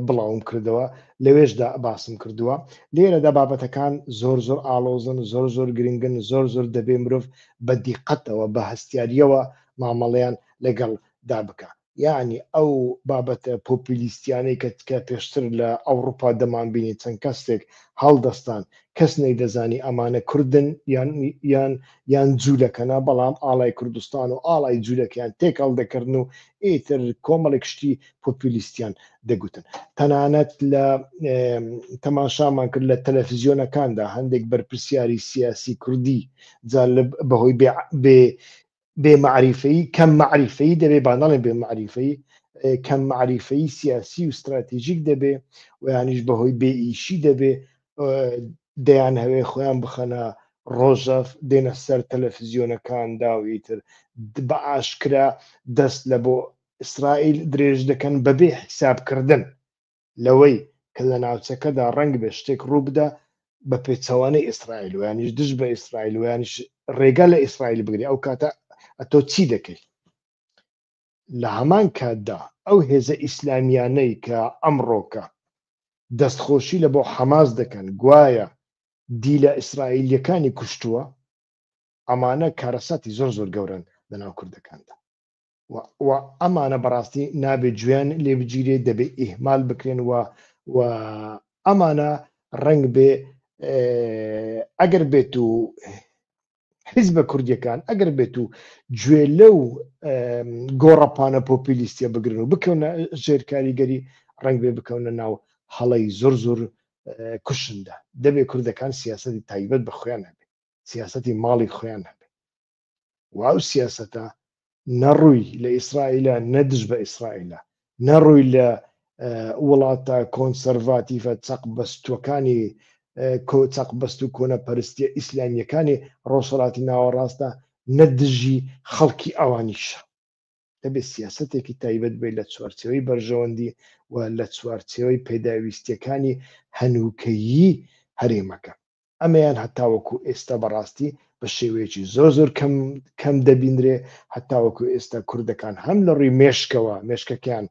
بڵاوم کردەوە لەوێشدا باسم کردووە لێرەدا بابەتەکان زۆر زۆر ئاڵۆزن زۆر زۆر گرنگن زۆر زۆر دەبێ مرۆڤ بە دیقەتەوە بە هەستیاریەوە مامەڵەیان لەگەڵ دا بکە یەعنی ئەو بابەتە پۆپیلیستیانەی کە کە پێشتر لە ئەوڕوپا دەمانبینی چەند کەسێک هەڵدەستان کەس نەیدەزانی ئەمانە کوردن یان یان یان جوولەکەنە بەڵام ئاڵای کوردستان و ئاڵای جوولەکەیان تێکەڵ دەکردن و ئیتر کۆمەڵێک شتی پۆپیلیستیان دەگوتن تەنانەت لە تەماشامان کرد لە تەلەفزیۆنەکاندا هەندێک بەرپرسیاری سیاسی کوردی جا بەهۆی بێ بێ بێ مەعریفەیی کەم مەعریفەیی دەبێ با نەڵێن بێ مەعریفەیی کەم مەعریفەیی سیاسی و ستراتیژیک دەبێ و یانیش بەهۆی بێ ئیشی دەبێ دەیان هەوێ خۆیان بخەنە ڕۆژەف دێنە سەر تەلەفزیۆنەکاندا و ئیتر بە ئاشکرا دەست لە بۆ ئیسرائیل درێژ دەکەن بەبێ حیسابکردن لەوەی کە لە ناوچەکەدا ڕەنگ بێ شتێک ڕووبدا بە پێچەوانەی ئیسرائیل و یانیش دژ بە ئیسرائیل و یانیش ڕێگا لە ئیسرائیل بگری ئەو کاتە ئەتۆ چی دەکەی لە هەمان کاتدا ئەو هێزە ئیسلامیانەی کە ئەمڕۆکە دەستخۆشی لە بۆ حەماس دەکەن گوایە دیلە ئیسرائیلیەکانی کوشتووە ئەمانە کارەساتی زۆر زۆر گەورەن لەناو کوردەکاندا و ئەمانە بەڕاستی نابێ گوێیان لێ بگیرێ دەبێ ئیهمال بکرێن و و ئەمانە ڕنگ بێ ئەگەر بێت و حیزبە کوردیەکان ئەگەر بێت و گوێ لەو گۆڕەپانە پۆپیلیستیە بگرن و بکەونە ژێر کاریگەری ڕنگ بێ بکەونە ناو هەڵەی زۆر زۆر کوشندە دەبێ کوردەکان سیاسەتی تایبەت بە خۆیان هەبێ سیاسەتی ماڵی خۆیان هەبێ و ئەو سیاسەتە نە ڕووی لە ئیسرائیلە نە دژ بە ئیسرائیلە نە ڕووی لە وڵاتە کۆنسەرڤاتیڤە چەقبەستووەکانی چەقبەست و کۆنەپەرستیە ئیسلامیەکانی ڕۆژهەڵاتی ناوەڕاستە. نە دژی خەڵکی ئەوانیشە. دەبێت سیاسەتێکی تایبەت بێت لە چوارچێوەی بەرژەوەندی و لە چوارچێوەی پێداویستیەکانی هەنووکەیی هەرێمەکە. ئەمەیان هەتاوەکو ئێستا بەڕاستی بە شێوەیەکی زۆر زۆر کەم کەم دەبینرێ. هەتاوەکو ئێستا کوردەکان هەم لە ڕووی مێشکەوە مێشکەکەیان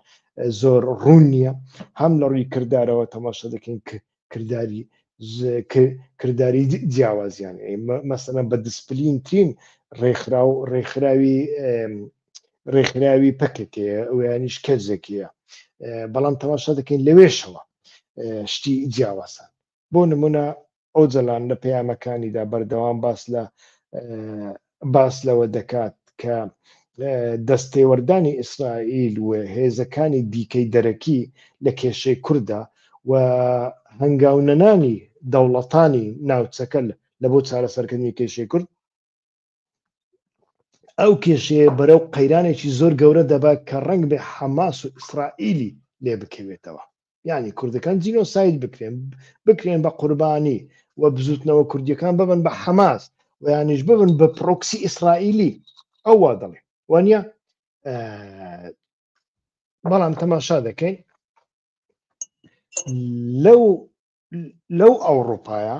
زۆر ڕوون نییە، هەم لە ڕووی کردارەوە تەماشا دەکەین کرداری کرداری جیاوازیان. مەسەلەن بە دیسپلینترین ڕێکخراو ڕێکخراوی ڕێکخراوی پەکەکەیە، ئەویانیش کەزێکەیە، بەڵام تەماشا دەکەین لەوێشەوە شتی جیاوازن. بۆ نمونە ئۆجەلان لە پەیامەکانیدا بەردەوام باس لە باس لەوە دەکات کە دەستێوەردانی ئیسرائیل و هێزەکانی دیکەی دەرەکی لە کێشەی کووردا و هەنگاونەنانی دەوڵەتانی ناوچەکە لە بۆ چارەسەرکردنی کێشەی کورد، ئەو کێشەیە بەرەو قەیرانێکی زۆر گەورە دەبات کە ڕەنگ بێ حەماس و ئیسرائیلی لێ بکەوێتەوە. یعنی کوردەکان جینۆساید بکرێن، بکرێن بە قوربانی و بزوتنەوە کوردیەکان ببن بە حەماس و یانیش ببن بە پرۆکسی ئیسرائیلی. ئەو وا دەڵێ، وانە؟ بەڵام تەماشا دەکەین لەو لەو ئەوڕوپایە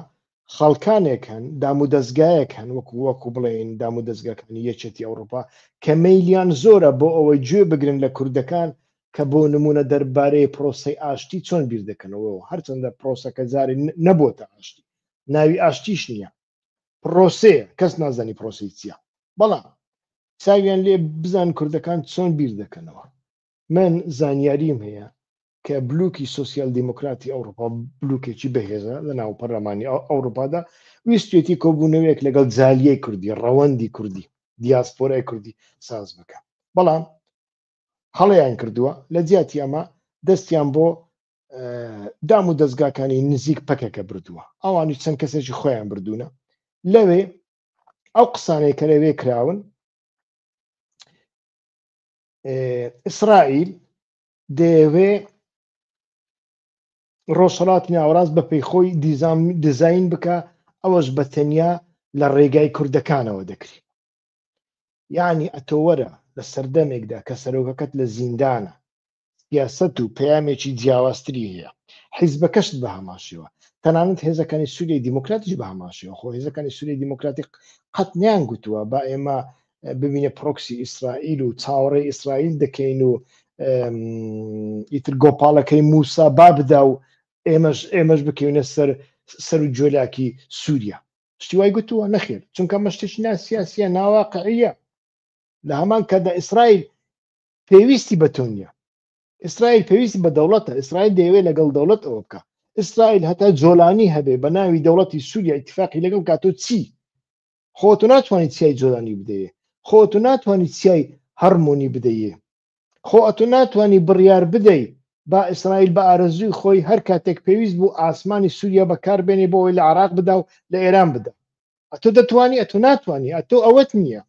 خەڵکانێک هەن، دام و دەستگایەک هەن، وەکو وەکو بڵێن دام و دەستگاکانی یەکێتی ئەوروپا، کە مەیلیان زۆرە بۆ ئەوەی گوێ بگرن لە کوردەکان کە بۆ نمونە دەربارەی پرۆسەی ئاشتی چۆن بیر دەکەنەوە. هەرچەندە پرۆسەکە جارێ نەبۆتە ئاشتی، ناوی ئاشتیش نییە، پرۆسەیە، کەس نازانی پرۆسەی چییە، بەڵام چاویان لێ بزان کوردەکان چۆن بیر دەکەنەوە. من زانیاریم هەیە کە بلوکی سۆسیال دیموکراتی ئەوروپا، بلوکێکی بەهێزە لە ناو پەرلەمانی ئەوروپادا، ویستێتی کۆبوونەوەیەک لەگەڵ جالیەی کوردی، ڕەوەندی کوردی، دیاسپۆرای کوردی ساز بکە، بەڵام هەڵیان کردووە. لە جیاتی ئەمە دەستیان بۆ دام و دەستگاکانی نزیک پەکەکە بردووە، ئەوانی چەند کەسێکی خۆیان بردوونە لەوێ. ئەو قسانەی کە لەوێ کراون، ئیسرائیل دەیەوێ ڕۆژهەڵاتی ناوەڕاست بە پێی خۆی دیزاین بکە، ئەوەش بە تەنیا لە ڕێگای کوردەکانەوە دەکری. یعنی ئەتۆوەرە لە سەردەمێکدا کە سەرۆکەکەت لە زیندانە، سیاسەت و پەیامێکی جیاوازتری هەیە، حیزبەکەشت بە هەمان شێوە، تەنانەت هێزەکانی سووریای دیموکراتیش بە هەمان شێوە. خۆ هێزەکانی سووریای دیموکراتی قەت نیان گوتووە با ئێمە ببینە پرۆکسی ئیسرائیل و چاوەڕێی ئیسرائیل دەکەین و ئیتر گۆپاڵەکەی موسا با بدا و ئێمەش بکەوینە سەر سەر و جۆلاکی سووریا. شتی وای گوتووە؟ نەخێر، چونکە ئەمە شتێکی ناسیاسیە، ناواقعیە. لە هەمان کاتدا ئیسرائیل پێویستی بە تۆ نییە، ئیسرائیل پێویستی بە دەوڵەتە، ئیسرائیل دەیەوێت لەگەڵ دەوڵەت ئەوە بکە. ئیسرائیل هەتا جۆلانی هەبێ بە ناوی دەوڵەتی سووریا ئیتفاقی لەگەڵ کات، تۆ چی؟ خۆ تۆ ناتوانانی چیای جۆلانی بدەیێ، خۆ تۆ ناتوانانی چیای هەرمۆنی بدەیێ، خۆ ئەتۆ ناتوانانی بڕیار بدەی با ئیسرائیل بە ئارەزووی خۆی هەر کاتێک پێویست بوو ئاسمانی سووریا بەکاربێنێ بۆ ئەوەی لە عراق بدا و لە ئێران بدا. ئەتۆ دەتوانی؟ ئەتۆ ناتوانی، ئەتۆ ئەوەت نییە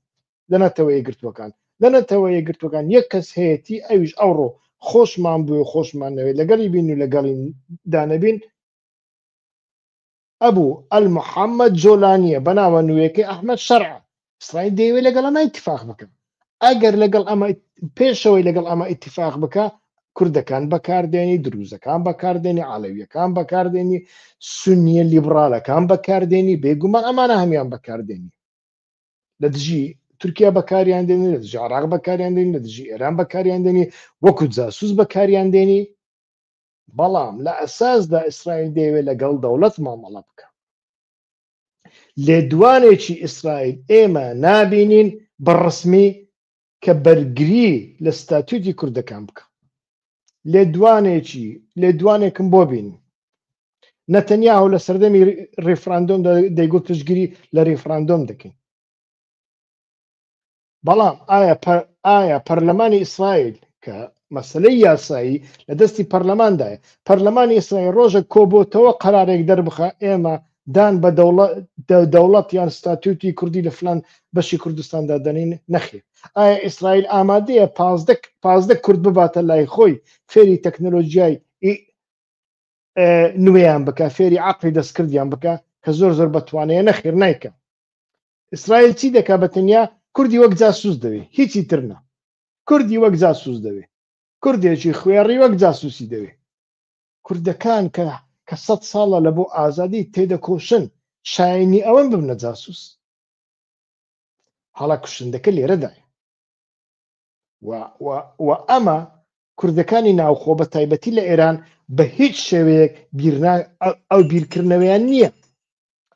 لە نەتەوە یەکگرتووەکان. لە نەتەوە یەکگرتووەکان یەک کەس هەیەتی، ئەویش ئەوڕۆ خۆشمان بوێ و خۆشمان نەوێت، لەگەڵی بین و لەگەڵی دانەبین، ئەبوو ئەلمحەممەد جۆلانییە، بە ناوە نوێیەکەی ئەحمەد شەرعە. ئیسرائیل دەیەوێت لەگەڵ ئەمە ئیتفاق بکە. ئەگەر لەگەڵ ئەمە پێشەوەی لەگەڵ ئەمە ئیتفاق بکە، کوردەکان بەکاردێنی، دروزەکان بەکاردێنی، عەلەویەکان بەکاردێنی، سونیە لیبرالەکان بەکاردێنی، بێگومان ئەمانە هەمیان بەکاردێنی، لە دژی تورکیا بەکاریان دێنی، لە دژی عراق بەکاریان دێنی، لە دژی ئێران بەکاریان دێنی، وەکو جاسوس بەکاریان دێنی. بەڵام لە ئەساسدا ئیسرائیل دەیەوێت لەگەڵ دەوڵەت مامەڵە بکە. لێدوانێکی ئیسرائیل ئێمە نابینین بە ڕسمی کە بەرگری لە ستاتوتی کوردەکان بکە. لێدوانێکی لێدوانێکم بۆ بین، نەتەنیاهۆ لە سەردەمی ڕیفراندۆم دەیگوت پشتگیری لە ڕیفراندۆم دەکەین، بەڵام ئایا پەرلەمانی ئیسرائیل کە مەسلەی یاسایی لە دەستی پەرلەماندایە، پەرلەمانی ئیسرائیل ڕۆژە کۆبۆتەوە قەرارێک دەربخە ئێمە دان بە دەوڵەت یان ستاتوتی کوردی لە فلان بەشی کوردستاندا دەنین؟ نەخێر. ئایا ئیسرائیل ئامادەیە 15 کورد بباتە لای خۆی، فێری تەکنەلۆژیای نوێیان بکە، فێری عقلی دەستکردیان بکە کە زۆر زۆر بەتوانەیە؟ نەخێر، نیکە. ئیسرائیل چی دەکا بە تەنیا کوردی وەک جاسوس دەوێ هیچی تر نا کوردی وەک جاسوس دەوێ کوردێکی خوێڕی وەک جاسوسی دەوێ کوردەکان کە کە سە ساڵە لە بۆ ئازادی تێدەکۆشن شایانی ئەوەن ببنە جاسوس هەڵە کوشندەکە لێرەدایە و ئەمە کوردەکانی ناوخۆ بە تایبەتی لە ئێران بە هیچ شێوەیەک بیرنا ئەو بیرکردنەوەیان نییە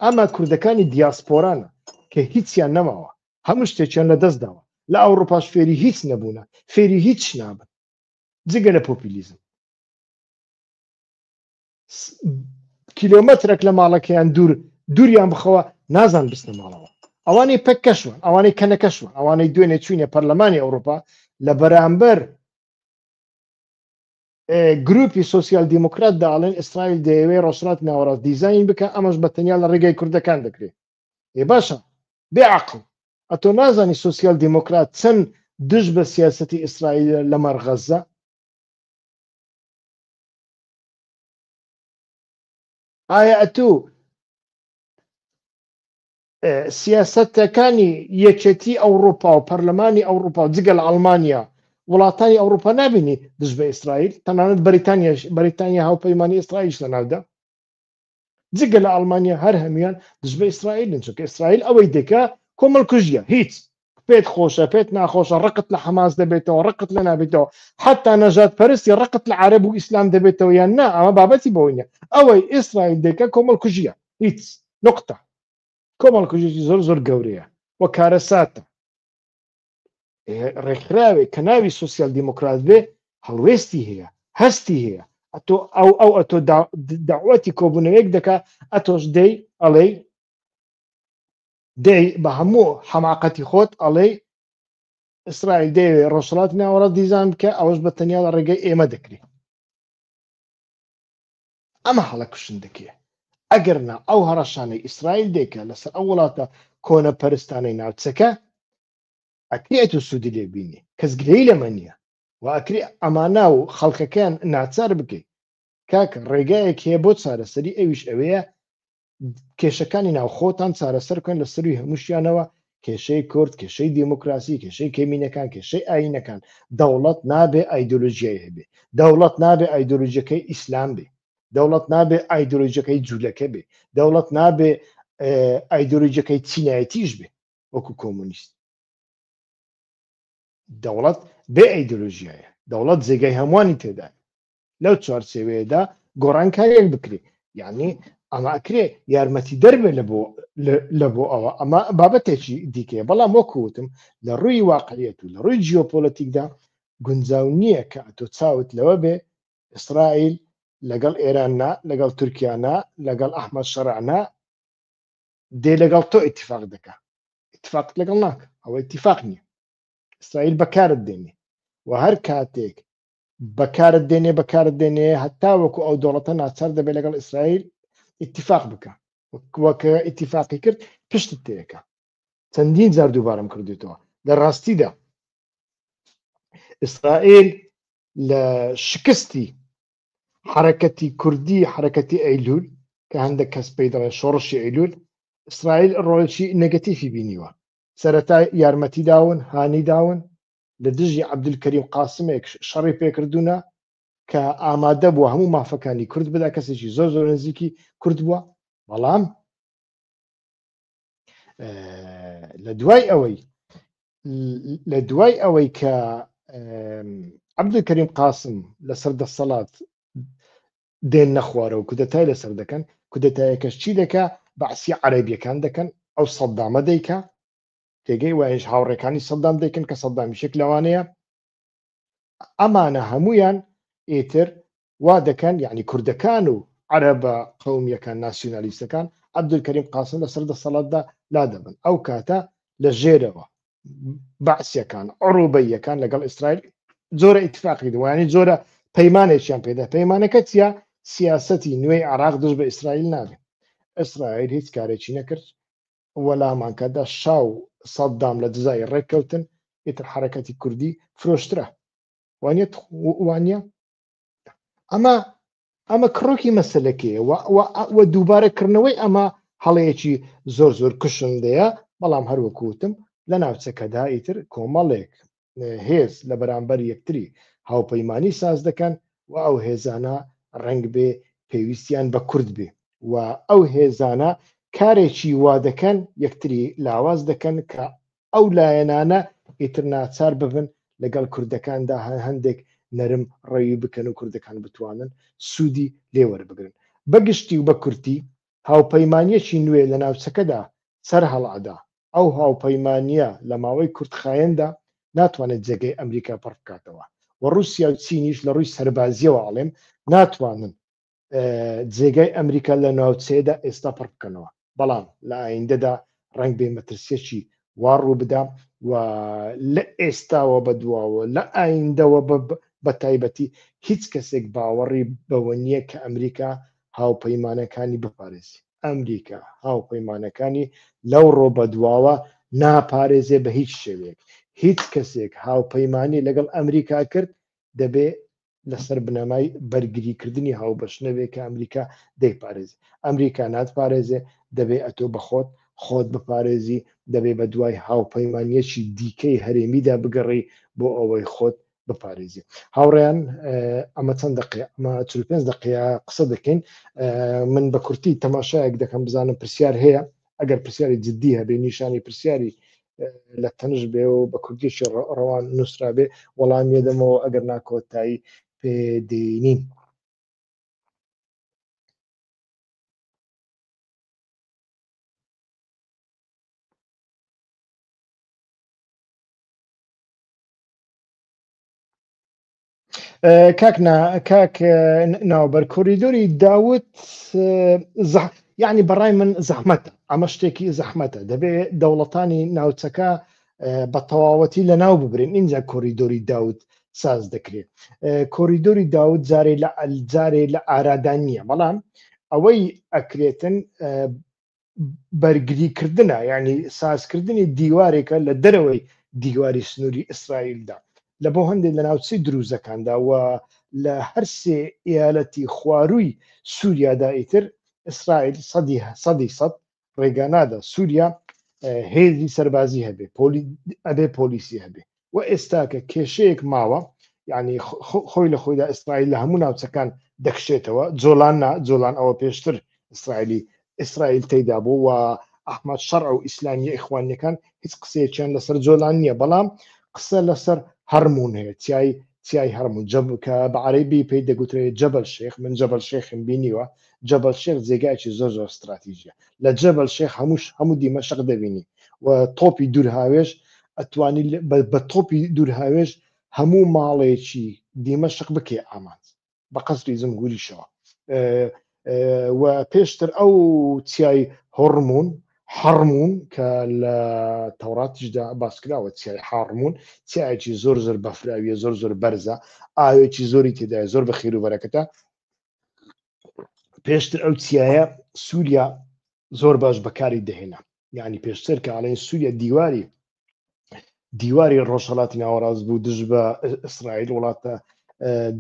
ئەمە کوردەکانی دیاسپۆرانە کە هیچیان نەماوە هەموو شتێکیان لە دەست داوە لە ئەوروپاش فێری هیچ نەبوونە فێری هیچ نابن جگە لە پۆپیلیزم کیلۆمەترێک لە ماڵەکەیان دوور دووریان بخەوە نازان بچنە ماڵەوە ئەوانەی پەککەشوان ئەوانەی کەنەکەشوان ئەوانەی دوێنێ چوینە پەرلەمانی ئەوروپا لە بەرامبەر گروپی سوسیال دیموکرات داڵێن ئیسرائیل دەیەوێ ڕۆژهەڵات ناوەڕاست دیزین بکە ئەمەش بە تەنیا لە ڕێگەی کوردەکان دەکرێت ئێ باشە بێ عقل ئەتۆ نازانی سوسیال دیموکرات چەند دژ بە سیاستی ئیسرائیل لە مەرغەزە ئایا ئەتوو سیاسەتەکانی یەکێتی ئەوروپا و پەرلەمانی ئەوروپا و جگە لە ئەڵمانیا وڵاتانی ئەوروپا نبینی دژ بە ئیسرائیل تەنانەت بەریتانیاش بەریتانیا هاوپەیمانی ئیسرائیل لەناودا جگە لە ئەڵمانیا هەر هەمویان دژ بە ئیسرائیلن چونکە ئیسرائیل ئەوەی دەکا کۆمەڵکوژیە هیچ پێت خۆشە پێت ناخۆشە ڕقت لە حەماس دەبێتەوە ڕقت لە نابێتەوە حتا نەژاد پەرستی ڕقت لە عەرەب و ئیسلام دەبێتەوە یان نا ئەمە بابەتی بۆ نیە ئەوەی ئیسرائیل دەکا کۆمەڵکوژیە هیچ نقطە کۆمەڵکوژێکی زۆر زۆر گەورەیە و کارەساتە ڕێکخراوێک کە ناوی سوسیال دیموکرات بێ هەڵوێستی هەیە هەستی هەیە ئەتۆ ئەو ئەو ئەتۆ داوەتی کۆبوونەوەیەک دەکا ئەتۆش دەی ئەڵێی دەی بە هەموو حەماقەتی خۆت ئەڵێی ئیسرائیل دەیەوێ ڕۆژهەڵاتی ناوەڕاست دیزان بکە ئەوەش بە تەنیا لە ڕێگەی ئێمە دەکرێت ئەمە هەڵە کوشندەکەیە ئەگەر نا ئەو هەڕەشانەی ئیسرائیل دەیکا لەسەر ئەو وڵاتە کۆنە پەرستانەی ناوچەکە ئەکرێ ئەتۆ سوودی لێ بینی کەس گلەیی لەمە نییە و ئەکرێ ئەمانە و خەڵکەکەیان ناچار بکەی کاکە ڕێگایەک هەیە بۆ چارەسەری ئەویش ئەوەیە کێشەکانی ناوخۆتان چارەسەر بکەن لە سەروی هەمووشیانەوە کێشەی کورد کێشەی دیموکراسی کێشەی کەمینەکان کێشەی ئاینەکان دەوڵەت نابێ ئایدۆلۆژیای هەبێ دەوڵەت نابێ ئایدۆلۆژیەکەی ئیسلام بێ دەوڵەت نابێ ئایدۆلۆژیەکەی جوولەکە بێ دەوڵەت نابێ ئایدۆلۆژیەکەی چینایەتیش بێ وەکو کۆمۆنیست دەوڵەت بێ ئایدۆلۆژیایە دەوڵەت جێگای هەمووانی تێدایە لەو چوارچێوەیەدا گۆڕانکاریەک بکرێ یعنی ئەمە ئەکرێ یارمەتی دەربێ لە بۆ لە بۆ ئەوە ئەمە بابەتێکی دیکەیە بەڵام وەکوتم لە ڕووی واقعیەت و لە ڕووی جیۆپۆلەتیکدا گونجاو نییە کە ئەتۆ چاوت لەوە بێ ئیسرائیل لەگەڵ ئێران نا لەگەڵ تورکیا نا لەگەڵ ئەحمەد شەرع نا دێ لەگەڵ تۆ ئیتفاق دەکا ئیتفاقت لەگەڵ ناکە ئەوە ئیتفاق نییە ئیسرائیل بەکارت دێنێ و هەر کاتێک بەکارت دێنێ بەکارت دێنێ هەتا وەکو ئەو دەوڵەتە ناچار دەبێت لەگەڵ ئیسرائیل ئیتفاق بکە وەکە ئیتفاقی کرد پشتت تێەکە چەندین جار دووبارەم کردوتەوە لە ڕاستیدا ئیسرائیل لە شکستی حرەکەتی کوردی حرەکەتی ئەیلول کە هەندێک کەس پێی دەڵێن شۆڕشی ئەیلول ئیسرائیل ڕۆڵێکی نێگەتیفی بینیوە سەرەتا یارمەتی داون هانی داون لە دژی عەبدولکەریم قاسمێک شەڕی پێکردوونە کە ئامادە بووە هەموو مافەکانی کورد بدا کەسێکی زۆر زۆر نزیکی کورد بووە بەڵام لە دوای ئەوەی لە دوای ئەوەی کە عەبدولکەریم قاسم لەسەر دەسەڵات دێن نەخوارەوە کودەتای لەسەر دەکەن کودەتایەکەش چی دەکا بەعسی عەرەبیەکان دەکەن ئەو سەدامە دەیکا تێگەی وایش هاوڕێکانی سەدام دەیکەن کە سەدامیشێک لەوانەیە ئەمانە هەمویان ئیتر وا دەکەن یعنی کوردەکان و عەرەبە قومیەکان ناسیونالیستەکان عەبدولکەریم قاسم لەسەر دەسەڵاتدا لا دەبن ئەو کاتە لە ژێرەوە بەعسیەکان عروبەیەکان لەگەڵ ئیسرائیل جۆرە ئیتفاقی دوانی جۆرە پەیمانێکیان پێدا پەیمانەکە چیە سیاسەتی نوێی عراق دژ بە ئیسرائیل نابێت ئیسرائیل هیچ کارێکی نەکرد وەلامان کەدا شا و سەددام لە جزای ڕێککەوتن ئیتر حرەکەتی کوردی فرۆشترا وانە وانە ئەمە ئەمە کڕۆکی مەسلەکەیە و دووبارەکردنەوەی ئەمە هەڵەیەکی زۆر زۆر کوشندەیە. بەڵام هەر وەکو وتم لە ناوچەکەدا ئیتر کۆمەڵێک هێز لە بەرامبەر یەکتری هاوپەیمانی ساز دەکەن و ئەو هێزانە ڕەنگ بێ پێویستیان بە کورد بێ و ئەو هێزانە کارێکی وا دەکەن یەکتری لاواز دەکەن کە ئەو لایەنانە ئیتر ناچار ببن لەگەڵ کوردەکاندا هەندێک نەرم ڕەوی بکەن و کوردەکان بتوانن سوودی لێ وەربگرن. بەگشتی و بە کورتی هاوپەیمانییەکی نوێ لە ناوچەکەدا سەر هەڵئەدا، ئەو هاوپەیمانییە لە ماوەی کورتخایەندا ناتوانێت جێگەی ئەمریکا پڕ بکاتەوە و ڕووسیا و چینیش لە ڕووی سەربازییەوە ئەڵێم ناتوانن جێگای ئەمریکا لە ناوچەیەدا ئێستا پڕ بکەنەوە، بەڵام لە ئایندەدا ڕەنگ بێ مەترسیەکی وا ڕووبدا و لە ئێستاوە بەدواوە لە ئایندەوە بە تایبەتی هیچ کەسێک باوەڕی بەوە نییە کە ئەمریکا هاوپەیمانەکانی بپارێزی. ئەمریکا هاوپەیمانەکانی لەوڕۆ بەدواوە ناپارێزێ بە هیچ شێوەیەک. هیچ کەسێک هاوپەیمانی لەگەڵ ئەمریکا کرد دەبێ لەسەر بنەمای بەرگریکردنی هاوبەش نەبێ کە ئەمریکا دەیپارێزێ. ئەمریکا ناتپارێزێ، دەبێ ئەتۆ بە خۆت خۆت بپارێزی، دەبێ بە دوای هاوپەیمانییەکی دیکەی هەرێمیدا بگەڕێی بۆ ئەوەی خۆت بپارێزی. هاوڕێیان ئەمە چەند دەقەیە؟ ئەمە 45 دەقەیە قسە دەکەین. من بە کورتی تەماشایەک دەکەم بزانم پرسیار هەیە. ئەگەر پرسیاری جدی هەبێ نیشانی پرسیاری لە تەنش بێ و بە کوردیشی ڕەوان نووسرابێ وەڵام یەدەمەوە، ئەگەر ناکۆتایی پێدێنین. کاک نا کاک ناوبەر کۆریدۆری داوت یعنی بەڕای من زەحمەتە، ئەمە شتێکی زەحمەتە، دەبێ دەوڵەتانی ناوچەکە بە تەواوەتی لە ناو ببرێن اینجا کۆریدۆری داوت ساز دەکرێت. کۆریدۆری داوت جارێ لە جارێ لە ئارادان نییە، بەڵام ئەوەی ئەکرێتن بەرگری کردنە، یعنی سازکردنی دیوارێکە لە دەرەوەی دیواری سنووری ئیسرائیلدا لە بۆ هەندێک لە ناوچەی دروزەکاندا و لە هەرسێ ئیالەتی خوارووی سووریادا. ئیتر ئیسرائیل سەدی سەدی سەد ڕێگا نادا سووریا هێزی سەربازی هەبێ، پۆلی ئەبێ پۆلیسی هەبێ و ئێستاکە کێشەیەک ماوە، یعنی خۆی لە خۆیدا ئیسرائیل لە هەموو ناوچەکان دەکشێتەوە، جۆلان نا، جۆلان ئەوە پێشتر ئیسرائیلی ئیسرائیل تێیدا بوو و ئەحمەد شەرع و ئیسلامیە ئیخوانیەکان هیچ قسەیەکیان لەسەر جۆلان نییە، بەڵام قسە لەسەر هەرمون هەیە، چیای چیای هەرمون جەب کە بە عەرەبی پێی دەگوترێت جەبەل شێخ. من جەبەل شێخم بینیوە، جەبەل شێخ جێگایەکی زۆر زۆر استراتیژیە. لە جەبەل شێخ هەمووش هەموو دیمەشق دەبینی و تۆپی دوورهاوێژ ئەتوانی بە تۆپی دوورهاوێژ هەموو ماڵێکی دیمەشق بکەی ئامانج بە قەسری جمهوریشەوە. و پێشتر ئەو چیای هۆڕمون حەڕمون کە لە تەوراتیشدا باسکراوە، چیای حاڕمون چیایەکی زۆر زۆر بەفراویە، زۆر زۆر بەرزە، ئاوێکی زۆری تێدایە، زۆر بە خێر و بەرەکەتە. پێشتر ئەو چیایە سووریا زۆر باش بەکاری دەهێنا، یعنی پێشتر کە ئەڵێن سووریا دیواری دیواری ڕۆژهەڵاتی ناوەڕاست بوو دژ بە ئیسرائیل، وڵاتە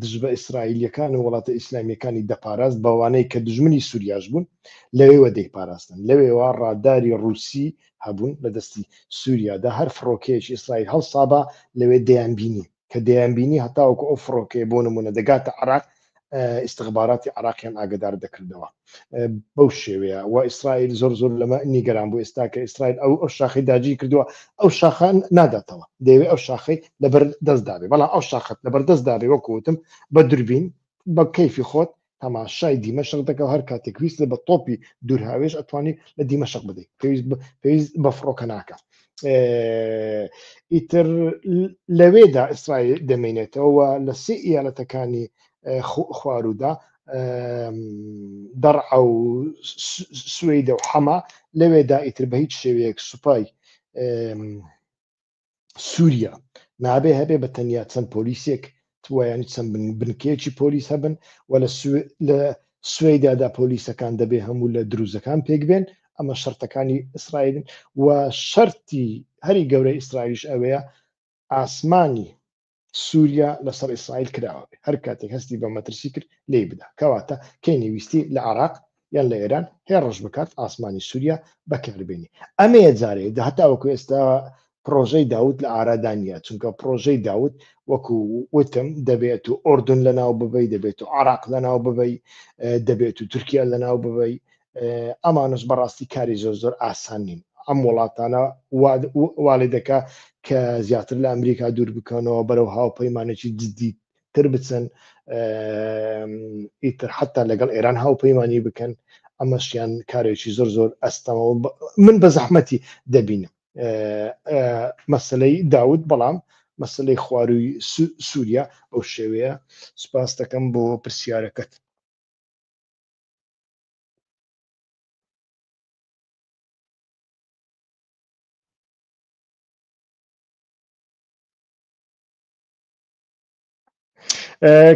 دژ بە ئیسرائیلیەکان و وڵاتە ئیسلامیەکانی دەپاراست، بەوانەی کە دژمنی سووریاش بوون لەوێوە دەیپاراستن. لەوێوە ڕاداری ڕووسی هەبوون لە دەستی سووریادا، هەر فڕۆکەیەکی ئیسرائیل هەڵسابا لەوێ دەیانبینی، کە دەیانبینی هەتاوەکو ئەو فڕۆکەیە بۆ نمونە دەگاتە عراق ئیستخباراتی عراقیان ئاگدار دەکردەوە بەو شێوەیە. و ئیسرائیل زۆر زۆر لەمە نیگەران بوو. ئێستا کە ئیسرائیل ئەو ئەو شاخەی داگیر کردووە ئەو شاخە ناداتەوە، دەیەوێت ئەو شاخەی لەبەر دەست دابێ، بەڵام ئەو شاخەت لەبەر دەست دابێ وەکو وتم بە دوربین بە کەیفی خۆت تەماشای دیمەشق دەکە، هەر کاتێک ویست بە تۆپی دوورهاوێژ ئەتوانی لە دیمەشق بدەیت، پێویست بە فڕۆکە ناکە. ئیتر لەوێدا ئیسرائیل دەمێنێتەوە لە سێ ئیالەتەکانی خوارودا، دەرعە و سوەیدە و حەما، لەوێدا ئیتر بە هیچ شێوەیەک سوپای سووریا نابێ هەبێ، بە تەنیا چەند پۆلیسێک توایانی چەند بنکەیەکی پۆلیس هەبن و لە سوەیدادا پۆلیسەکان دەبێ هەموو لە دروزەکان پێک بێن. ئەمە شەرتەکانی ئیسرائیلن و شەرتی هەری گەورەی ئیسرائیلیش ئەوەیە ئاسمانی سووریا لەسەر ئیسرائیل کراوە بێ، هەر کاتێک هەستی بە مەترسی کرد لێی بدا. کەواتە کەی نەویستی لە عراق یان لە ئێران هێڕش بکات ئاسمانی سووریا بەکاربێنی. ئەمەیە جارێ هەتاوەکو ئێستا پڕۆژەی داود لە ئارادا نییە، چونکە پڕۆژەی داود وەکو وتم دەبێت و ئۆردون لەناو ببەی، دەبێت و عراق لەناو ببەی، دەبێت و تورکیا لەناو ببەی. ئەمانش بەڕاستی کاری زۆر زۆر ئاسان نین. ئەم وڵاتانە وا لێ دەکا کە زیاتر لە ئەمریکا دوور بکەنەوە، بەرەو هاوپەیمانێکی جدی تر بچن، ئیتر حتا لەگەڵ ئێران هاوپەیمانی بکەن. ئەمەشیان کارێکی زۆر زۆر ئەستەمەوە من بە زەحمەتی دەبینم مەسلەی داود، بەڵام مەسلەی خواروی سووریا بەو شێوەیە. سپاس دەکەم بۆ پرسیارەکەت.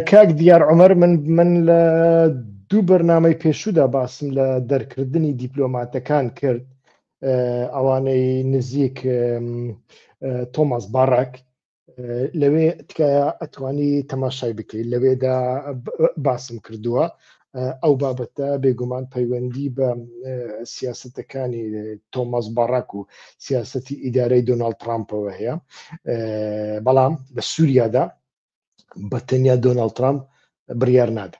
کاک دیار عمر، من لە دوو بەرنامەی پێشوودا باسم لە دەرکردنی دیپلۆماتەکان کرد، ئەوانەی نزیک تۆماس باراک. لەوێ تکایە ئەتوانی تەماشای بکەیت، لەوێدا باسم کردووە. ئەو بابەتە بێگومان پەیوەندی بە سیاستەکانی تۆماس باراک و سیاستی ئیدارەی دۆناڵد ترامپەوە هەیە، بەڵام لە سووریادا بە تەنیا دۆناڵد ترامپ بڕیار نادا،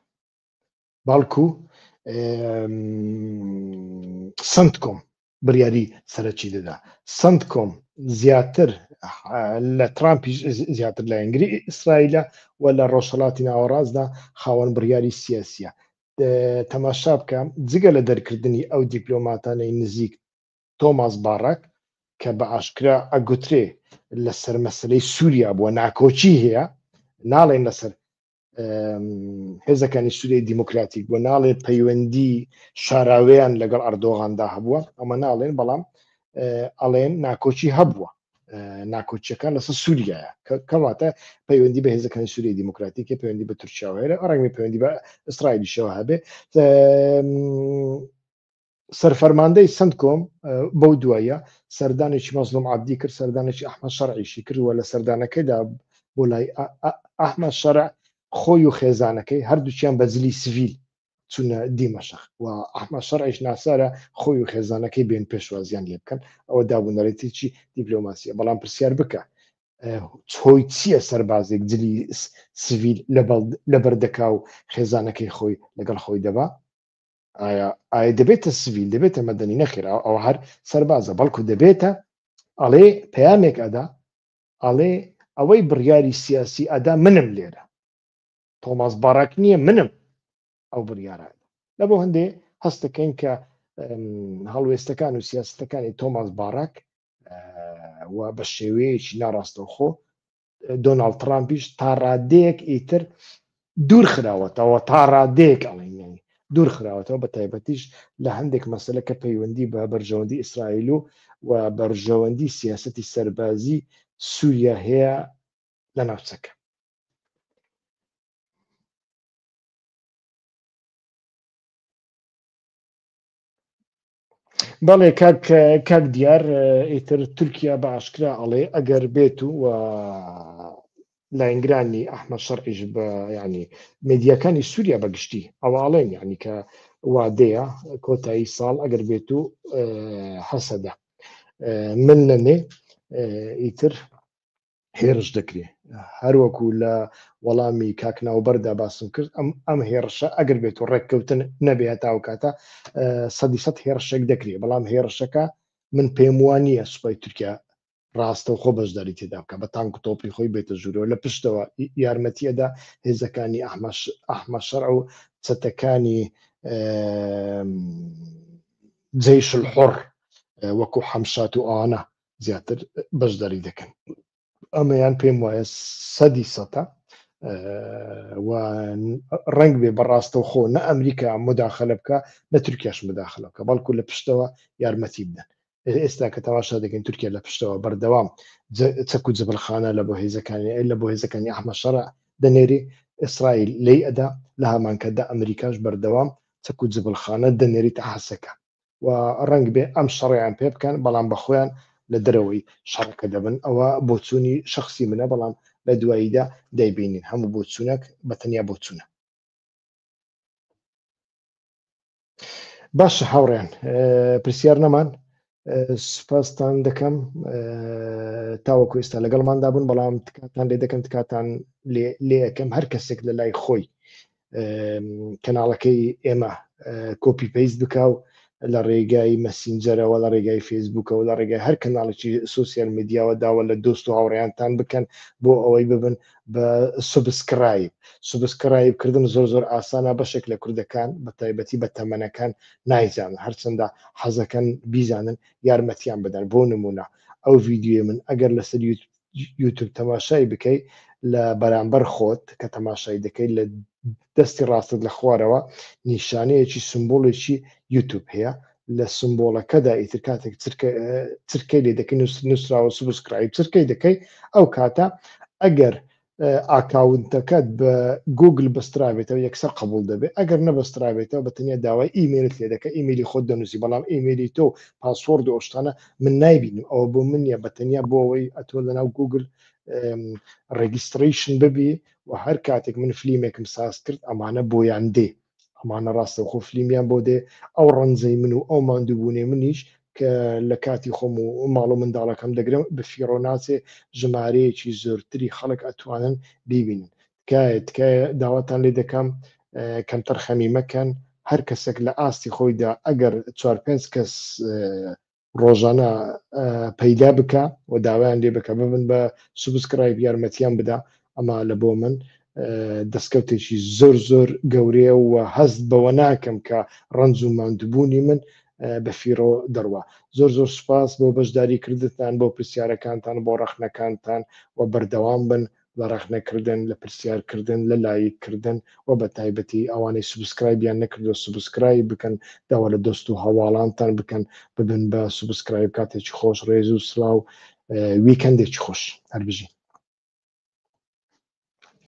بەڵکو سنتکۆم بڕیاری سەرەکی دەدا. سنتکۆم زیاتر لە ترامپیش زیاتر لایەنگری ئیسرائیلە و لە ڕۆژهەڵاتی ناوەڕاستدا خاوەن بڕیاری سیاسیە. تەماشا بکە، جگە لە دەرکردنی ئەو دیپلۆماتانەی نزیک تۆماس باراک کە بە ئاشکرا ئەگوترێ لەسەر مەسلەی سووریا بووە ناکۆکی هەیە، ناڵێن لەسەر هێزەکانی سووریای دیموکراتیک بووە، ناڵێ پەیوەندی شاراویان لەگەڵ ئەردۆغاندا هەبووە، ئەمە ناڵێن، بەڵام ئەڵێن ناکۆکی هەبووە. ناکۆکیەکان لەسەر سووریایە، کەواتە پەیوەندی بە هێزەکانی سووریای دیموکراتیکی، پەیوەندی بە تورکیاوە هەیە، ڕەنگی پەیوەندی بە ئیسرائیلیشەوە هەبێ. سەرفەرماندەی سنتکۆم بەو دوایە سەردانێکی مەزلوم عەبدی کرد، سەردانێکی ئەحمەد شەرعیشی کرد و لە سەردانەکەیدا بۆ لای ئەحمەد شەرع خۆی و خێزانەکەی هەردووکیان بە جلی سڤیل چوونە دیمەشق و ئەحمەد شەرعیش ناسارە خۆی و خێزانەکەی بێن پێشوازیان لێ بکەن. ئەوە دابوونەرێتێکی دیپلۆماسیە. بەڵام پرسیار بکە هۆی چییە سەربازێک جلی سڤیل لەبەر دەکا و خێزانەکەی خۆی لەگەڵ خۆی دەبا؟ ئایا ئایا دەبێتە سڤیل، دەبێتە مەدەنی؟ نەخێر، ئەوە هەر سەربازە، بەڵکو دەبێتە ئەڵێ پەیامێک ئەدا، ئەڵێ ئەوەی بڕیاری سیاسی ئەدا منم، لێرە تۆماس باراک نییە، منم ئەو بڕیارە. لە بۆ هەندێ هەستەکەین کە هەڵوێستەکان و سیاستەکانی تۆماس باراک و بە شێوەیەکی ناڕاستەوخۆ دۆناڵد ترامپیش تا ڕادەیەک ئیتر دوور خراوەتەوە، تا ڕادەیەک ئەڵێن یانی دوور خراوەتەوە، بە تایبەتیش لە هەندێک مەسەلە کە پەیوەندی بە بەرژەوەندی ئیسرائیل و و بەرژەوەندی سیاسەتی سەربازی سووریا هەیە لە ناوچەکە. بەڵێ کاک کاک دیار، ئیتر تورکیا بە ئاشکرا ئەڵێ ئەگەر بێت و لاینگرانی ئەحمەد شەرعیش بە ینی میدیاکانی سووریا بەگشتی ئەوە ئەڵێن، یعنی کە وادەیە کۆتایی ساڵ ئەگەر بێت و هەسەدە من نەنێ ئیتر هێرش دەکرێ. هەروەکو لە وەڵامی کاک ناوبەردا باسم کرد، ئەم هێڕشە ئەگەر بێت و ڕێککەوتن نەبێ هەتاو کاتە سەدی سەد هێڕشێک دەکرێ، بەڵام هێڕشەکە من پێم وا نییە سوپای تورکیا ڕاستەوخۆ بەشداری تێدا بکە، بە تانک و تۆپی خۆی بێتە ژوورەوە، لە پشتەوە یارمەتیەدا هێزەکانی ئەحمە شەرع و چەتەکانی جەیش الحڕ وەکو حەمشات و ئەوانە زیاتر بەشداری دەکەن. ئەمەیان پێم وایە سەدی سەتە و ڕنگ بێ بەڕاستەوخۆ نە ئەمریکا مداخلە بکە نە تورکیاش مداخلە بکە، بەڵکو لە پشتەوە یارمەتی بدەن. ئێستا کە تەماشا دەکەین تورکیا لە پشتەوە بەردەوام چەک و جبلخانە لە بۆ هێزەکانی لە بۆ هێزەکانی ئەحمە شەرع دەنێری، ئیسرائیل لی ئەدا، لە هەمانکەدا ئەمریکاش بەردەوام چەک و جبلخانە دەنێریتە حەسەکە و ڕەنگ بێ ئەم شەڕیان پێ بکەن، بەڵام بە خۆیان لە دەرەوەی شەڕەکە دەبن. ئەوە بۆچوونی شخصی منە، بەڵام لە دواییدا دەیبینین هەموو بۆچوونێک بە تەنیا بۆچوونە. باشە هاوڕێیان پرسیار نەمان سوپاستان دەکەم تاوەکو ئێستا لەگەڵماندا بوون بەڵام تکاتان لێ دەکەم تکاتان لێ ئەەکەم هەر کەسێک لە لای خۆی کەناڵەکەی ئێمە copy paste بکە و لە ڕێگای مەسینجەرەوە لە ڕێگای فەیسبوکەوە لە ڕێگای هەر کەناڵێکی social media وە داوا لە دۆست و هاوڕێیانتان بکەن بۆ ئەوەی ببن بە subscribe. Subscribe کردن زۆر زۆر ئاسانە بەشێک لە کوردەکان بە تایبەتی بە تەمەنەکان نایزانن هەرچەندە حەزەکەن بیزانن یارمەتیان بدەن بۆ نمونە ئەو ڤیدیۆی من ئەگەر لەسەر یوتوب تەماشای بکەی لە بەرامبەر خۆت کە تەماشای دەکەی لە دەستی ڕاستت لە خوارەوە نیشانەیەکی سمبولێکی یوتوب هەیە لە سمبۆڵەکەدا ئیتر کاتێک چرکەی لێ دەکەی نووسراوە subscribe چرکەی دەکەی ئەو کاتە ئەگەر account ەکەت بە گوگل بەسترابێتەوە یەکسەر قبول دەبێت ئەگەر نەبەسترابێتەوە بە تەنیا داوای ئیمێلت لێ دەکە ئیمێلی خۆت دەنووسی بەڵام ئیمێلی تۆ پاسۆرد و ئەو شتانە من نایبینم ئەوە بۆ من نییە بە تەنیا بۆ ئەوەی ئەتۆ لەناو گوگل registration ببی و هەر کاتێک من فلیمێکم ساز کرد ئەمانە بۆیان دێ ئەمانە ڕاستەوخۆ فلیمیان بۆ دێ ئەو ڕەنجەی من و ئەو ماندووبوونەی منیش کە لە کاتی خۆم و ماڵ و منداڵەکەم دەگرم بەفیڕۆ ناچێ ژمارەیەکی زۆرتری خەڵک ئەتوانن بیبینن تکایە تکایە داواتان لێ دەکەم کەمتەر خەمی مەکەن هەر کەسێک لە ئاستی خۆیدا ئەگەر چوار پێنج کەس ڕۆژانە پەیدا بکە و داوایان لێ بکە ببن بە subscribe یارمەتیان بدا ئەمە لە بۆ من دەستکەوتێکی زۆر زۆر گەورەیە و هەست بەوە ناکەم کە ڕەنج و ماندووبوونی من بە فیڕۆ دەڕوا زۆر زۆر سوپاس بۆ بەشداری کردتان بۆ پرسیارەکانتان بۆ ڕەخنەکانتان و بەردەوام بن لە ڕەخنەکردن، لە پرسیارکردن، لە لایک کردن و بە تایبەتی ئەوانەی subscribe یان نەکردووە subscribe بکەن، داوا لە دۆست و هەواڵانتان بکەن ببن بە subscribe کاتێکی خۆش ڕێز و سڵاو weekend ێکی خۆش هەر بژین.